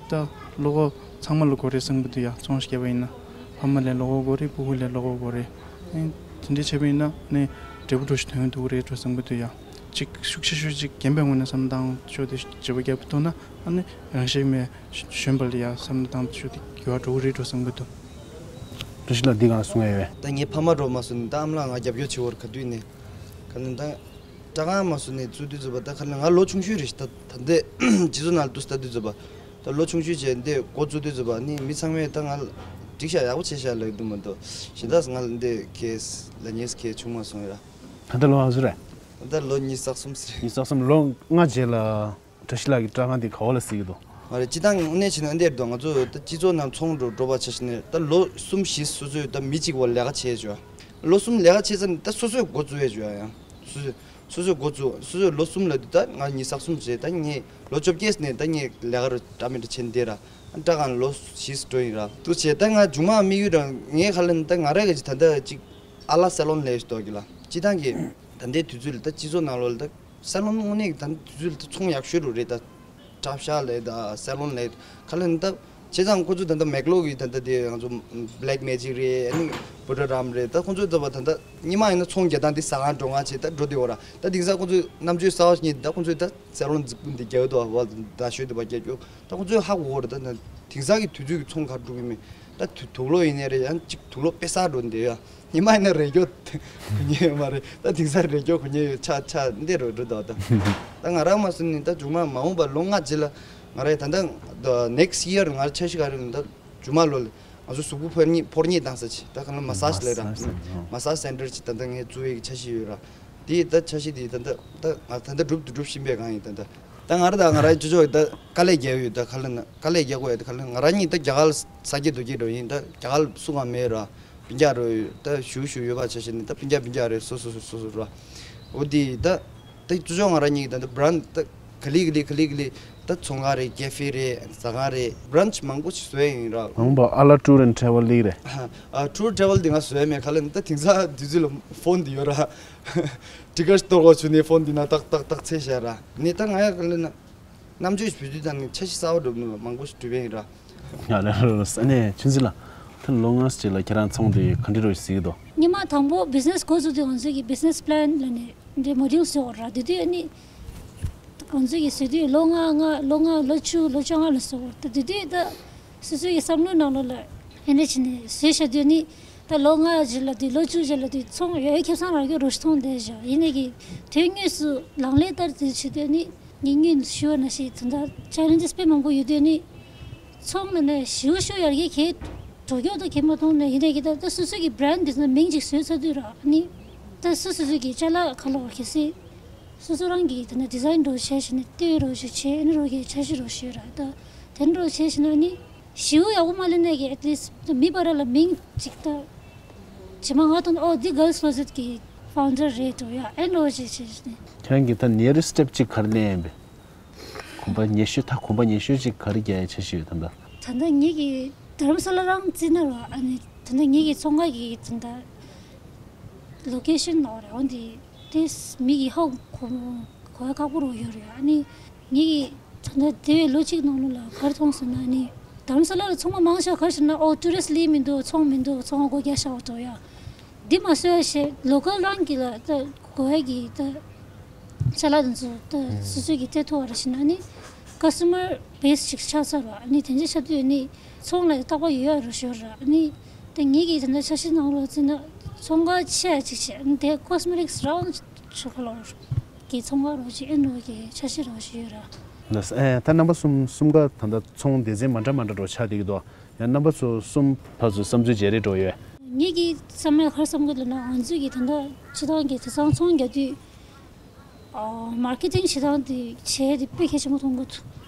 ད་བློ་ཁོག་ཚང་མ་ལ་དགོས་རེད་བསམ་གྱི་འདུག་ཡ། ཚོང་ཞིག་རྒྱབ་པ་ཡིན་ན་ཕ་མ་ལ་བློ་ཁོག་དགོས་རེད། སྤུ་གུ་ལ་བློ་ཁོག་དགོས་རེད། ཨ་ནི་དེ་འདྲ་བྱས་པ་ཡིན་ན་ཨ་ནི་འབྲས་བུ་འགྲོ་ཞིག་ཐོན་ཐུབ་ཀྱི་རེད་འགྲོ་བསམ་གྱི་འདུག་ཡ། གཅིག་ཤུགས་ཆེ་ཤོས་གཅིག་རྒན་པའི་ངོས་ནས་བསམ་བློ་བཏང་ཆོག་དེ་བརྗེ་པོ་རྒྱབ་ཐུབ་ན་ཨ་ནི་རང་ཤེད་མེད་གཞོན་པ་ལ་ཡ་བསམ་བློ་བཏང་ཆོག་དེ་འགྱུར་བ་འགྲོ་གི་རེད་འགྲོ་བསམ་གྱི་འདུག་བཀྲ་ཤིས་ལགས་འདི་གང་གསུང་ཡ་ཡོད། ད་ངའི་ཕ་མ་འགྲོ་མ་སོང་ནས་ད་ཨ་མ་ལགས་ང་རྒྱབ་སྐྱོར་བྱེད་བར་ག་དུས་ནས་ག་ནས་ད་སྤྲ་ཁང་མ་སོང་ནས་བཙུགས་དུས་ཚོད་པ་ད་ག་ནས་ང་ལོ་ཆུང་ཤོས་རེད་ཤི། ད་ད་ལྟའི་སྤྱི་ཚོགས་ནང་ལ་འདུག་ད་དུས་ཚོད་པ་ད་ལོ་ཆུང་ཤོས་བྱས་འདི་འགོ་བཙུགས་དུས་ཚོད་པ་ནི་མི་ཚང་མས་ད་ང་འགྲིག་ཤག་ཡག་པོ་བྱས་ཤག་ལབ་འདུག་མ་གཏོགས་གཞན་དག་ང་ལ་འདི་གས་ལ་ཉེས་གས་བྱུང་མ་སོང་ཡ། ད་ལྟ་ལོ་ག་ཚོད་རེད། ད་ལོ་ཉི་ཤུ་རྩ་གསུམ་ཟེར། ཉི་ཤུ་རྩ་གསུམ། ལོ་ལྔ་རྗེས་ལ་བཀྲ་ཤིས་ལགས་ཀྱི་སྤྲ་ཁང་དེ་ག་བ་ལ་གཟིགས་ཀྱི་འདུག་ང་རེ་སྤྱི་བཏང་དངོས་གནས་བྱས་ན་འདིར་འདུག་ང་ཚོ་ད་སྤྱི་ཚོགས་ནང་ཚོང་འགྲོ་འགྲོ་བ་ཆ་བཞག་ནས་ད་ལོ་གསུམ་བཞི་སོ་སོས་ད་མི་གཅིག་བ་ལས་ཀ་བྱས་བྱོས། ལོ་གསུམ་ལས་ཀ་བྱས་ཙང་ད་སོ་སོས་འགོ་བཙུགས་ཡས་བྱོས་ཡང་། སོ་སོས་སོ་སོས་འགོ་བཙུགས། སོ་སོས་ལོ་གསུམ་ལ་དུས་ད་ང་ཉི་ཤུ་རྩ་གསུམ་བྱས། ད་ངས་ལོ་བཅོ་བརྒྱད་ནས་ད་ངས་ལས་ཀ་རུ་འདྲ་མི་འདྲ་བྱས་འདིར་སྤྲ་ཁང་ལོ་བཞི་འགྲོ་ཡིན་ར། འདུག་བྱས་ད་ང་མཇུག་མ་དམིགས་ཡུལ་རང་ངའི་ཁ་ལ་ད་ང་རང་གི་ད་ད་ཅིག་ཨ་ལ་སེ་ལོན་ལས་ཤིག་འདུག་གི་ལ་སྤྱི་བཏང་གི་ད་ལྟའི་དུས་ཚོད་ལ་ད་སྤྱི་ཚོགས་ནང་ལོགས་ལ་ད། སེ་ལོན་དངོས་གནས་ཀྱི་ད་ལྟ་དུས་ཚོད་ལ་ད་ཚོང་ཡག་ཤོས་རུ་རེད། ད་ཊོབ་ཤོབ་ལས་ད་སེ་ལོན་ལས་ཁ་ལ་ནི་ད་བྱས་ཙང་ཁོ་ཚོ་ད་ལྟ་མེག་ལོ་གི་ད་ལྟ་དེ་ང་ཚོ་Black Magic རེད། ཨ་ནི་Butterarm རེད། ད་ཁོ་ཚོ་ད་བ་ད་ལྟ་ཉི་མ་ཡིན་ན་ཚོང་རྒྱག་སྟངས་དེ་ཟ་ཁང་འགྲོ་ཁང་བྱས་ད་འགྲོ་དེ་འོ་ར། ད་དེང་སང་ཁོ་ཚོས་རྣམ་དཔྱོད་གསར་བ་ཞིག་རྙེད་ད་ཁོ་ཚོས་ད་སེ་ལོན་རྫིག་པོ་འདི་རྒྱག་འདུག་བ། ད་ཤོད་དུ་བ་རྒྱག་རྒྱུ་ད་ཁོ་ཚོས་ཧ་གོ་གོ་རེད། ད་ད་དེང་སང་གི་དུས་ཚོད་ཀྱི་ཚོང་ག་འགྲོ་གི་མེད། ད་དུ་དུག་ལོག་ཡིན་ནའི་རེད། ཡང་གཅིག་དུག་ལོག་དཔེ་གསར་འགྲོ་འདི་ཡ། ཉི་མ་ཡིན་ན་རས་རྒྱོ་གོན་ཉེ་ཡོད་མ་རེད། ད་དེང་སང་རས་རྒྱོ་གོན་ཉེ་ཡོད་ཆ་ཆ་འདི་རུ་འགྲོ་དོ་ད། ད་ང་རང་མ་སུ་ནི་ད་མཇུག་མ་མ་འོངས་པ་ལོ་ལྔ་རྗེས་ལ་ང་རེ་ད་ད་next year ང་རེ་འཆར་གཞི་ག་རེ་ནི་ད་མཇུག་མ་ལོ་ལ་ ང་ཚོ་གཟུགས་པོ་ཕོར་མཉེ་ཕོར་མཉེ་བཏང་ས་ཅིག་ད་ག་ལ་མ་སཱ་ཇི་ལབ་ར། མ་སཱ་ཇི་སེན་ཊར་ཅིག་ད་ལྟ་ངས་བཙུགས་ཡས་ཀྱི་འཆར་གཞི་ཡོད་ར། དེ་ད་འཆར་གཞི་དེ་ད་ལྟ་ད་ང་ད་ལྟ་སྒྲུབ་ཏུ་སྒྲུབ་བཞིན་པའི་སྒང་ཡིན། ད་ལྟ་ད་ང་རང་ད་ང་རང་ཅོ་ཅོ་ད་དཀའ་ལས་རྒྱག་ཡོད། ད་ག་ལ་ན་དཀའ་ལས་རྒྱག་དགོས་ཡ། ད་ག་ལ་ང་རང་གཉིས་ད་རྒྱ་གར་ས་སྐྱེས་རྡོ་སྐྱེས་འགྲོ་ཡིན། ད་རྒྱ་གར་སུ་གང་མེད་ར། སྤུན་ཀྱག་རོ་ད་ཞུ་ཞུ་ཡོད་པ་ཆ་བཞག་ནས་ད་སྤུན་ཀྱག་སྤུན་ཀྱག་རེད། སོ་སོ་སོ་སོ་སོ་ར། འོ་དེ་ད་ད་ཅོ་ཅོ་ང་རང་གཉིས་ད་ད་བྷི་རན་ཌི་ད་ག་ལེ་ག་ལེ་ག་ལེ་ག་ལེ་ད་ཚོང་ཁང་རེད། ཀེ་ཧྥེ་རེད། ཟ་ཁང་རེད། བྷི་རན་ཆི་མང་པོ་ཞིག་བཟོས་ཡིན་ར། མང་པོ་ཨ་ལ་ཊུར་ཨེན་ཊ་རེ་ཝལ་ལི་རེད། ཨ་ཊུར་ཊ་རེ་ཝལ་དེ་ང་བཟོས་མེད། ག་ལ་ནི་ད་དེང་སང་དུས་ཚོད་ལ་ཕོན་དེ་ཡོད་ར། ཊི་ཀེ་ཊི་གཏོར་དགོས་བྱུང་ནས་ཕོན་དེ་ན་ཏག་ཏག་ཏག་ཚེས་བཞག་ར། ནི་ད་ང་ཡ་ག་ལ་ན་རྣམ་དཔྱོད་ཞིག་བུ་དུས་དང་ནི་འཆར་གཞི་གསར་པ་སྒྲུབ་ནུས་པ་མང་པོ་ཞིག་གྲུབ་པ་ཡིན་ར། ང་ལ་ལ་ས་ནས་ཆུན་ཟི་ལ་ད་ལོ་ལྔ་ཙམ་ལ་ཁྱེད་རང་ཚོང་དེ་ག་འདྲ་རོ་ཞིག་གཟིགས་འདུག་ཉི་མ་དང་པོ་བི་ཛི་ནེ་སི་འགོ་བཙུགས་དུས་ང་ཚོས་ཀྱི་བི་ཛི་ནེ་སི་པི་ལན་ལ་ནི་འདྲའི་མོ་ཌིའུལ་བཟོས་ཡོད་ར། དེ་དུས་ཨ་ནི་ང་ཚོས་ཀྱི་བཟོས་དུས་ལོ་ལྔ་ལྔ་ལོ་ལྔ་ལོ་བཅུ་ལོ་བཅོ་ལྔ་ལ་བཟོས་ཡོད་ར། ད་དེ་དུས་ད་སོ་སོའི་བསམ་བློའི་ནང་ལོགས་ལ་ཨེ་འདྲ་བྱས་ནས་བཟོས་བཞག་དུས་ནི་ད་ལོ་ལྔ་རྗེས་ལ་དུས་ལོ་བཅུ་རྗེས་ལ་དུས་ཚོང་ཡོད་ཁེ་བཟང་རག་རྒྱུ་རོ་ཞིག་མཐོང་བསྡད་བཞག་ཡིན་ནའི་གི་དོན་དངོས་སུ་ལག་ལེན་བསྟར་དུས་བྱེད་དུས་ནི་ངས་སྔོན་ཞུ་བ་ནང་བཞིན་ད་ལྟ་ཆེ་ལེན་ཇེ་སི་དཔེ་མང་པོ་ཡོད་དུས་ནི་ཚོང་ལ་ནས་ཞེ་པོ་ཞེ་པོ་ཡར་རྒྱས་གས་འགྲོ་རྒྱུ་ད་གས་མ་མཐོང་ནས་ཡིན་ནའི་གི་ད་ལྟ་སོ་སོ་གི་བྷི་རན་ཌི་དེ་ཚོ་མིང་ཅིག་བཟོས་ཚར་དུས་ར་ནི་ད་སོ་སོ་སོ་གི་ཅ་ལག་ཁ་ལོ་གལ་སྲིད། སོ་སོ་རང་གིས་ད་ནི་ཌི་ཛའིན་འདྲ་བོ་བྱས་ཤིང་ནི་ལྟོས་རོགས་ཞུ་བྱས་ཨ་ནི་རོགས་ཀྱི་འཆར་གཞི་རོགས་ཞུས་ར། ད་དེ་འདྲ་བོ་བྱས་ཤིང་ན་ནི་ཞེ་པོ་ཡག་པོ་མ་ལེན་ནས་ཀྱི་ཨེ་ཊི་ལིསི་ཊི་མི་བར་ལ་མིང་ཅིག་ད་ཇི་མ་ང་དང་ཨོ་འདི་གྷརལ་སི་ཀློ་ཟེཊ་གི་ཕའུན་ཌར་རེད་འགྲོ་ཡ་ཨེ་འདྲ་བོ་བྱས་བྱས་ནི། ཁྱེད་རང་གིས་ད་ནེ་རི་སི་ཊེབ་ཅིག་ག་རེ་ལེན་ཡིན་པས། གོམ་པ་ཉེ་ཤོས་ད་གོམ་པ་ཉེ་ཤོས་ཅིག་ག་རེ་རྒྱག་ཡ་འཆར་གཞི་ཡོད་ད་ལྟ། ད་ལྟ་ངེད་ཀྱི་དྷ་རམ་ས་ལ་རང་བརྩིས་ན་ར་ཨ་ནི་ད་ལྟ་ངེད་ཀྱི་ཚོང་ཁང་གི་ད་ལྟ་ལོ་ཀེ་ཤན་ནང་རེད། འོན་ཏེ་དེ་མི་གི་ཧ་གོ་གོ་ཡ་ཁག་པོ་རུ་ཡོད་རེད། ཨ་ནི་ངེད་ཀྱི་ད་ལྟ་དེ་བས་ལོ་གཅིག་ནང་ལོགས་ལ་ག་རེ་མཐོང་སོང་ན་ཨ་ནི་དྷ་རམ་ས་ལ་ལ་ཚང་མ་མང་ཤོས་ག་རེ་ཟེར་ན་ཨོ་ཊུ་རི་སི་ཊི་ལི་མི་འདུག་ཚོང་མི་འདུག་ཚོང་སྒོ་རྒྱག་བཞག་འགྲོ་ཡ། འདི་མ་བཟོས་ཞེས་ལོ་ཀལ་རང་གི་ལ་ད་གོ་ཡ་གི་ད་ཅ་ལག་དེ་ཚོ་ད་སོ་སོ་གི་སྤྲད་ཐུབ་པ་རེད་ཟེར་ན་ནི་ཀ་སི་ཊ་མར་བེ་སི་ཅིག་ཆགས་ཚར་བ་ནི་དེ་འདྲ་ཆགས་དུས་ནི་ཚོང་ལ་རྟག་པར་ཡོད་ཡ་རུ་ཤོར་ར་ནི་ད་ངེད་ཀྱི་དེ་འདྲ་འཆར་གཞི་ནང་ལོགས་བརྩིས་ན་ཚོང་ཁང་ཆེ་ཡ་ཅིག་བྱས་ནི་དེ་ཀོ་སི་མེ་ཊིག་སི་རང་ཆོ་ག་ལོར་གི་ཚོང་ཁང་རོ་ཅིག་ཨེ་འགྲོ་གི་འཆར་གཞི་རོ་ཅིག་ཡོད་ར། ལགས་སོ། ཨེ་ད་རྣམ་པ་གསུམ་གསུམ་ཀ་ད་ལྟ་ཚོང་སྡེ་ཚན་མ་འདྲ་མ་འདྲ་རོ་ཆགས་བསྡད་ཀྱི་འདུག་ཡང་རྣམ་པ་ཚོ་གསུམ་ཕར་ཚུར་བསམ་ཚུལ་བརྗེ་རེས་འགྲོ་ཡོད། ངེད་ཀྱི་བསམ་ཡས་ག་རེ་བསམ་གི་འདུག་ན་ང་ཚོས་ཀྱི་ད་ལྟ་སྤྱི་བཏང་གི་དེང་སང་ཚོང་རྒྱག་དུས་ཨ་མར་ཀེ་ཊིང་བྱེད་སྟངས་དེ་བྱས་དེ་དཔེ་གལ་ཆེན་པོ་མཐོང་གི་འདུག་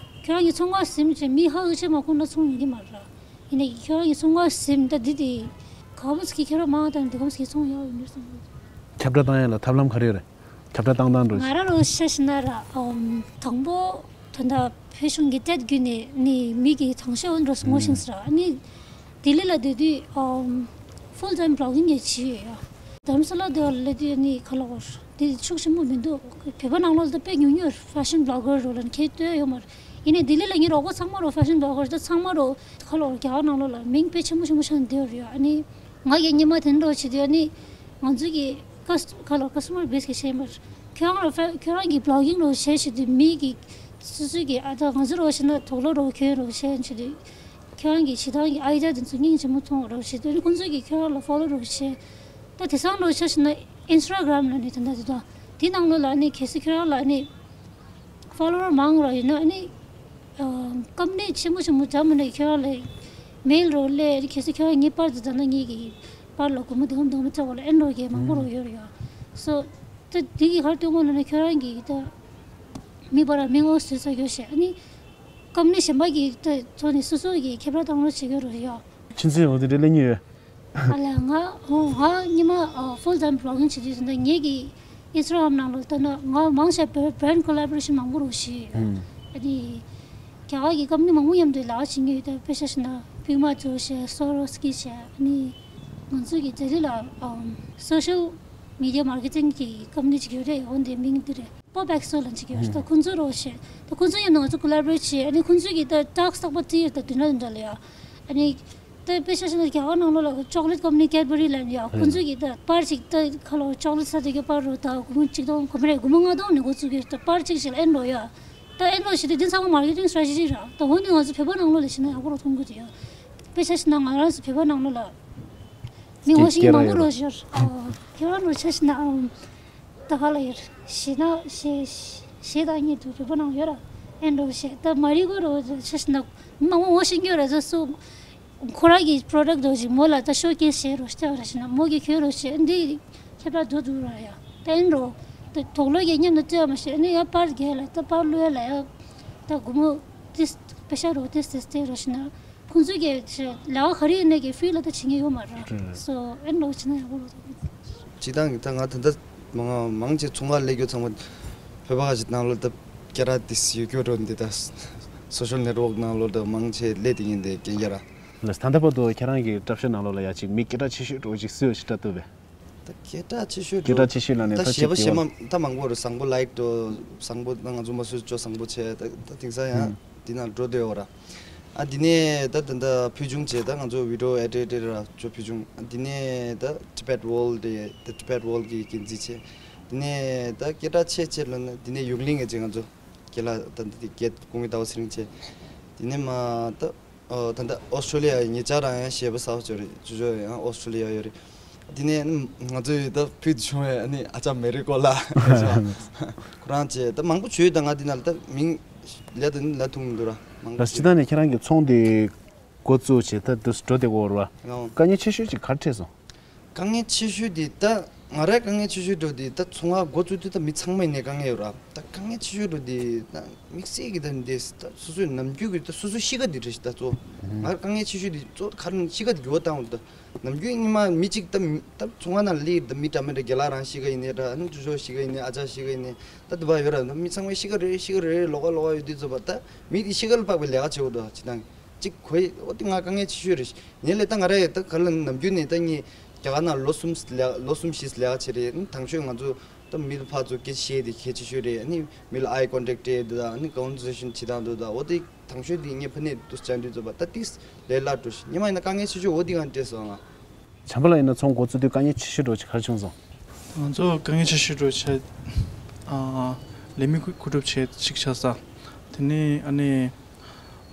ཁྱོད་རང་གི་ཚོང་ཁང་ཟིན་བྱས་མི་ཧ་གོ་ཆེ་མ་གོ་ན་ཚོང་ཡོང་གི་མ་རེད། ཡིན་ནའི་ཁྱོད་རང་གི་ཚོང་ཁང་ཟིན་ད་འདི་དེ་ག་བ་ཚོ་གི་ཁྱོད་རང་མང་དང་འདི་ག་བ་ཚོ་གི་ཚོང་ཡག་ཡོང་གི་རེད་བསམ་གི་འདུག་ཁྱབ་བསྒྲགས་བཏང་ཡ་ལ་ཐབས་ལམ་ག་རེ་ཡོད་རེད། ཁྱབ་བསྒྲགས་བཏང་སྟངས་འགྲོ། ང་རང་རང་ཤ་ཤི་ན་ར་ཨམ་དང་པོ་ད་ལྟ་བོད་གཞུང་གི་ཊེཊ་བརྒྱུད་ནས་ནི་མི་གི་དང་ཤོས་འགྲོ་སོང་ངོ་ཤེས་སོང་ར་ནི་ལྡི་ལི་ལ་སྡོད་དུས་ཨམ་ཕུལ་ཊའིམ་བི་ལོག་གིང་ཡང་བྱས་ཡོད་ཡ། དྷ་རམ་ས་ལ་སྡོད་ལ་སྡོད་ནི་ཁ་ལོ་འདི་ཤུགས་ཆེན་པོ་མི་འདུག་བོད་པ་ནང་ལོགས་ལ་ད་དཔེ་ཉུང་ཉུང་ཕེ་ཤན་བི་ལོག་གར་རོ་ལ་ནི་ཁྱེད་ལྟོས་ཡོད་མ་རེད། ཡིན་ནའི་ལྡི་ལི་ལ་ངའི་རོགས་པ་ཚང་མ་རོ་ཕེ་ཤན་བི་ལོག་གར་ད་ཚང་མ་རོ་ཁ་ལོ་རྒྱ་གར་ནང་ལོགས་ལ་མིང་དཔེ་ཆེན་པོ་ཆེན་པོ་ཆགས་ནས་སྡོད་ཡོད་རེད་ཡ། ཨ་ནི། ང་གིས་སྔོན་མ་དེ་འདྲ་བྱེད་དུས་ཨ་ནི་ང་ཚོ་གི་ཀ་སི་ཀ་ལོ་ཀ་སི་ཊ་མར་བེ་སི་གི་བྱས་མར་ཁྱོད་རང་རོ་ཁྱོད་རང་གི་བི་ལོག་གིང་རོ་བྱས་བྱེད་དུས་མི་གི་སོ་སོ་གི་ཨ་ད་ང་ཚོ་རོ་བྱས་ན་དོགས་སློང་རོ་ཁྱོད་རོ་བྱས་བྱེད་དུས་ཁྱོད་རང་གི་བྱེད་སྟངས་ཀྱི་ཨའི་ཌི་ཡ་དེ་ཚོ་སྙིང་རྗེ་མོ་མཐོང་རོ་བྱེད་དུས་ཨ་ནི་ཁོང་ཚོ་གི་ཁྱོད་རང་ལ་ཕོ་ལོ་རོ་བྱས་ད་དེང་སང་རོ་བྱས་བྱས་ན་ཨིན་སི་ཊ་གྷ་རམ་ལ་ནི་དེ་འདྲ་དེ་དང་དེ་ནང་ལོགས་ལ་ཨ་ནི་གལ་སྲིད་ཁྱོད་རང་ལ་ཨ་ནི། ཕོ་ལོ་ཝར་མང་རོགས་ཡིན་ན་ཨ་ནི། ཀམ་པ་ནི་ཆེན་པོ་ཆེན་པོ་འདྲ་མི་འདྲ་ཁྱོད་རང་ལ་མེལ་རོགས་སླེབས་གལ་སྲིད་ཁྱོད་རང་ངའི་པར་དེ་ད་ནང་ངེད་ཀྱི་པར་ལ་སྒོར་མོ་དུམ་བུ་དུམ་བུ་སྤྲད་པ་ལ་ཨེ་འགྲོ་གི་མང་པོ་རོགས་ཡོད་རེད་ཡ། སོ། ད་དེ་གི་ཁར་སྟོན་དགོས་ན་ནི་ཁྱོད་རང་གི་ད་མི་པར་མི་ངོ་བཟོས་ཚར་ཡོད་ཤག་ཨ་ནི། ཀམ་པ་ནི་གཞན་པ་གི་ད་ཐོག་ནས་སོ་སོ་གི་ཁྱད་པར་བཏང་རོགས་བྱེད་དགོས་རོགས་ཡ། ཁྱེད་ཚོས་འོ་དེ་འདྲ་གླེང་མྱོང་ཡོད། ཨ་ལ་ང་ཨོ་ང་ཉི་མ་ཨ་ཕུལ་ཊའིམ་བི་ལོག་གིང་བྱེད་དུས་ད་ལྟ་ངེད་ཀྱི་ཨིན་སི་ཊ་གྷ་རམ་ནང་ལོགས་ལྟ་ན་ང་མང་ཆེ་བ་བྷི་རེན་ཌི་ཀོ་ལ་བོ་རེ་ཤན་མང་པོ་རོགས་བྱས་ཡོད། ཨ་ནི་རྒྱ་གར་གྱི་ཀམ་པ་ནི་མང་པོ་མཉམ་དུ་ལས་ཀ་བྱེད་མྱོང་ཡོད། ད་དཔེ་ཆ་བཞག་ན་པུ་མ་བྱས་སོ་རོ་སི་ཀི་བྱས་ཨ་ནི་ང་ཚོ་གི་ལྡི་ལི་ལ་ཨམ་སོ་ཤལ་མི་ཌི་ཡ་མར་ཀེ་ཊིང་གི་ཀམ་པ་ནི་ཅིག་ཡོད་རེད། འོ་དེ་མིང་འདི་རེད། པོབ་ཨེག་སོ་ལབ་ཅིག་ཡོད་རེད། ད་ཁོང་ཚོ་རོགས་བྱས་ད་ཁོང་ཚོ་མཉམ་དུ་ང་ཚོ་ཀོ་ལ་བོ་རེ་ཊི་བྱས་ཨ་ནི་ཁོང་ཚོ་གི་ད་ཊོག་སི་རྟག་པར་བརྩི་ཡོད། ད་དུས་ན་དུས་འདྲ་ལ་ཡ་ཨ་ནི་ད་དཔེ་ཆ་བཞག་ན་རྒྱ་གར་ནང་ལོགས་ལ་ཅོག་ལེ་ཊི་ཀམ་པ་ནི་ཀེ་ཌི་བེ་རི་ལབ་ཡ་ཁོང་ཚོ་གི་ད་པར་ཅིག་ད་ཁ་ལོ་ཅོག་ལེ་ཊི་ཟ་དུས་ཀྱི་པར་རོ་ད་སྒོར་མོ་གཅིག་སྟོང་གོ་མ་རེད་སྒོར་མོ་ལྔ་སྟོང་ནས་འགོ་བཙུགས་ཀྱི་ད་པར་ཅིག་ཞིག་ལ་ཨེ་འགྲོ་ཡ་ད་ཨེ་འགྲོ་ཞིག་དུས་འདི་ཚང་མ་མར་ཀེ་ཊིང་སི་ཊེ་རེ་ཊི་ཇི་ར། ད་འོ་ནི་ང་ཚོ་བོད་པ་ནང་ལོགས་ལ་བྱས་ན་ཡག་པོ་རོ་མཐོང་གི་འདུག་ཡ། དཔེ་ཆ་བཞག་ན་ང་རང་ཚོ་བོད་པ་ནང་ལོགས་ལ་མི་ངོ་ཤེས་མང་པོ་རོ་ཤར་ཁྱེད་རང་རོ་ཆ་བཞག་ན་ཨམ། ད་ག་ལ་ཡོད་ཞེ་ན་ཞེ་ཞེ་དང་གཉིས་དུ་རུས་པ་ནང་ཡོད་ར། ཨེ་འགྲོ་ཞེ་ད་མ་རིག་གོ་རོ་ཆ་ཞེ་ན་མང་པོ་ངོ་ཤེས་ཀྱི་ཡོད་ར། ཟ་སུ་ ཁོ་རང་གི་པོ་རོ་ཌག་དེ་ཅིག་མོ་ལ་ད་ཤོ་ཀེ་སི་བྱེད་རོགས་ཞེས་བྱ་བ་ར་ཞིག་ན་མོ་གི་ཁྱོད་རོགས་ཞེས་འདི་ཁྱད་པར་དུ་འདུག་ར་ཡ། ད་ཨིན་རོ། ད་དོག་ལོ་གི་མཉམ་དུ་བརྩི་བ་མ་ཤེས་ནི་ཡ་པར་རྒྱལ་ལ་ད་པར་ལོས་ལ་ཡ། ད་སྒོར་མོ་ཏིས་པེ་ཤ་རོགས་ཏིས་ཏིས་ཏེ་རོགས་ཞིག་ན། ཁོང་ཚོས་ཀྱི་ལས་ཀ་ག་རེ་ཡིན་ནའི་ཀྱི་ཧྥི་ལ་ད་བྱེད་ངེས་ཡོད་མ་རེད། རེད། སོ་ཨེ་འགྲོ་བྱེད་ན་ཡག་པོ་རེད། སྤྱིར་བཏང་གི་ད་ང་ད་ལྟ་མང་མང་ཆེ་ཚོང་ཁང་སླེབས་རྒྱུ་ཚང་མ་བོད་པ་ཁ་ཅིག་ནང་ལོགས་ད་སྐད་གྲགས་དེ་ཡོད་རྒྱུ་འགྲོ་འདི་ད་སོ་ཤལ་ནེ་ཊི་ཝོག་ནང་ལོགས་ད་མང་ཆེ་སླེབས་དེ་ཡིན་དེ་རྐྱེན་རྒྱ་ར། ལགས་ད་ལྟ་བར་དུ་ཁྱེད་རང་གི་གྲྭ་ཤག་ནང་ལོགས་ལ་ཡ་ཅིག་མི་སྐད་གྲགས་ཆེ་ཤོས་འགྲོ་ཅིག་སུ་ཡོད་ཅིག་ལྟ་ཐུབ་པས། ད་སྐད་གྲགས་ཆེ་ཤོས་སྐད་གྲགས་ཆེ་ཤོས་ལ་ནས་ད་ད་གཞས་པ་ཅིག་གཞས་མ་ད་མང་པོ་རེད། བཟང་པོ་ལའིཀ་འགྲོ་བཟང་པོ་ད་ང་ཚོ་མ་སུ་ཅོ་བཟང་པོ་བྱས་ད་ད་དེང་སང་ཡང་ཨང་། འདི་ནང་འགྲོ་བསྡད་ཡོད་ར། ཨ་འདི་ནས་ད་ད་ད་ཕུལ་བྱུང་བྱས་ད་ང་ཚོ་བི་ཌི་ཡོ་ཨེ་ཌི་ཊར་ར་ཅོ་ཕུལ་བྱུང་ཨ་འདི་ནས་ད་ཊི་བེཊ་ཝོལ་དེ་ད་ཊི་བེཊ་ཝོལ་གི་འགན་འཛིན་བྱས། འདི་ནས་ད་སྐད་གྲགས་ཆེ་ཆེ་ལོ་ན་འདི་ནས་ཡུག་གླིང་གི་ཅིག་ང་ཚོ་རྒན་ལགས་ད་འདི་དེ་རྒན་སྐུ་ངོ་ཟླ་བ་ཚེ་རིང་བྱས། འདི་ནས་མ་ད། ཨོ་ད་ལྟ་ཨོ་སི་ཀྲོ་ལི་ཡ་ཡི་ཉེ་ཆར་རང་ཡང་གཞས་པ་གསར་པ་ཅིག་ཡོད་རེད། ཅོ་ཅོ་ཡང་ཨོ་སི་ཀྲོ་ལི་ཡ་ཡོད་རེད། དེ་ནས་ང་ཚོའི་ད་ཕུད་བྱུང་བའི་ཨ་ནི་ཨ་ཅག་མེ་རི་ཀོ་ལགས་ཁོ་རང་བྱས་ད་མང་པོ་བྱོས་ད་ང་འདི་ན་ལ་ད་མིང་ལ་ད་ནི་ལ་ཐུང་མི་འདུག་ར་མང་པོ་ལ་སྤྱི་བྱོས། བཏང་ནས་ཁྱེད་རང་གི་ཚོང་དེ་འགོ་བཙུགས་བྱས་ད་དུ་འགྲོ་བསྡད་ཀྱི་ཡོད་རེད་བ། ཨོ། དཀའ་ངལ་ཆེ་ཤོས་ཅིག་ག་རེ་འཕྲད་སོང་། དཀའ་ངལ་ཆེ་ཤོས་དེ་ད་ང་རའི་དཀའ་ངལ་ཆེ་ཤོས་འགྲོ་དེ་ད་ཚོང་ཁང་འགོ་བཙུགས་དུས་ད་མི་ཚང་མ་ཡིན་ནའི་དཀའ་ངལ་ཡོད་ར། ད་དཀའ་ངལ་ཆེ་ཤོས་འགྲོ་དེ་ད་དམིགས་བསལ་གྱི་ད་འདི་ད་སོ་སོའི་ནམ་རྒྱུན་གྱི་ད་སོ་སོའི་གཤིས་ཀ་དེ་རེད་ཤི་ད་གཙོ་བོ། ང་ར་དཀའ་ངལ་ཆེ་ཤོས་དེ་གཙོ་བོ་ག་རེ་གཤིས་ཀ་དེ་འགྱུར་བ་བཏང་འོང་ད། ནམ་རྒྱུན་སྔོན་མ་མི་གཅིག་ད་མི་ད་ཚོང་ཁང་ནང་ལ་སླེབས་ད་མི་འདྲ་མི་འདྲ་རྒན་ལགས་རང་གཤིས་ཀ་ཡིན་ནའི་འདྲ་ཨ་ནི་ཅོ་ཅོ་གཤིས་ཀ་ཡིན་ནའི་ཨ་ཅག་གཤིས་ཀ་ཡིན་ནའི་ད་དེ་བ་ཡོད་ར། ད་མི་ཚང་མའི་གཤིས་ཀ་རེ་རེ་གཤིས་ཀ་རེ་རེ་ལོགས་ཀ་ལོགས་ཀ་ཡོད་དུས་ཚོད་པ་ད་མི་དེ་གཤིས་ཀ་ལ་དཔག་པའི་ལས་ཀ་བྱེད་འོ་ད་ཅི་ད། གཅིག་གོ་ཡི་འོ་དེ་ང་དཀའ་ངལ་ཆེ་ཤོས་རེད། ངས་ལས་ད་ང་ར་ཡི་ད་ག་ལ་ནམ་རྒྱུན་ནས་ད་ངས་རྒྱ་གར་ནང་ལོ་གསུམ་ལས་ལོ་གསུམ་བཞི་ལས་ཀ་བྱས་རེད། ཨ་ནི་དང་ཤོས་ང་ཚོ་ད་མི་ལ་ཕར་ཚུར་སྐད་ཆ་བཤད་དེ་གལ་ཆེ་ཤོས་རེད། ཨ་ནི་མི་ལ་ཨའི་ཀོན་ཊེག་སྤྲད་དེ་ད་ཨ་ནི་ཀོན་ཝར་སེ་ཤན་བྱེད་སྟངས་དེ་ད་འོ་དེ་དང་ཤོས་དེ་ངས་ཕ་ནས་དུ་བྱ་འདུས་ཚོ་པ་ད་ཏིས་ལས་སླ་འགྲོ་ཤི་ཉི་མ་ཡིན་ན་དཀའ་ངལ་ཆེ་ཤོས་འོ་དེ་ང་སྤྲད་སོང་ང་། བྱམས་པ་ལགས་ཡིན་ན་ཚོང་འགོ་བཙུགས་དུས་དཀའ་ངལ་ཆེ་ཤོས་འགྲོ་ཆེ་ག་རེ་བྱུང་སོང་། ང་ཚོ་དཀའ་ངལ་ཆེ་ཤོས་འགྲོ་ཆེ། ཨ། ལས་མི་བསྐོ་སྒྲུབ་བྱེད་ཅིག་ཆགས་ས། དེ་ནས་ཨ་ནི་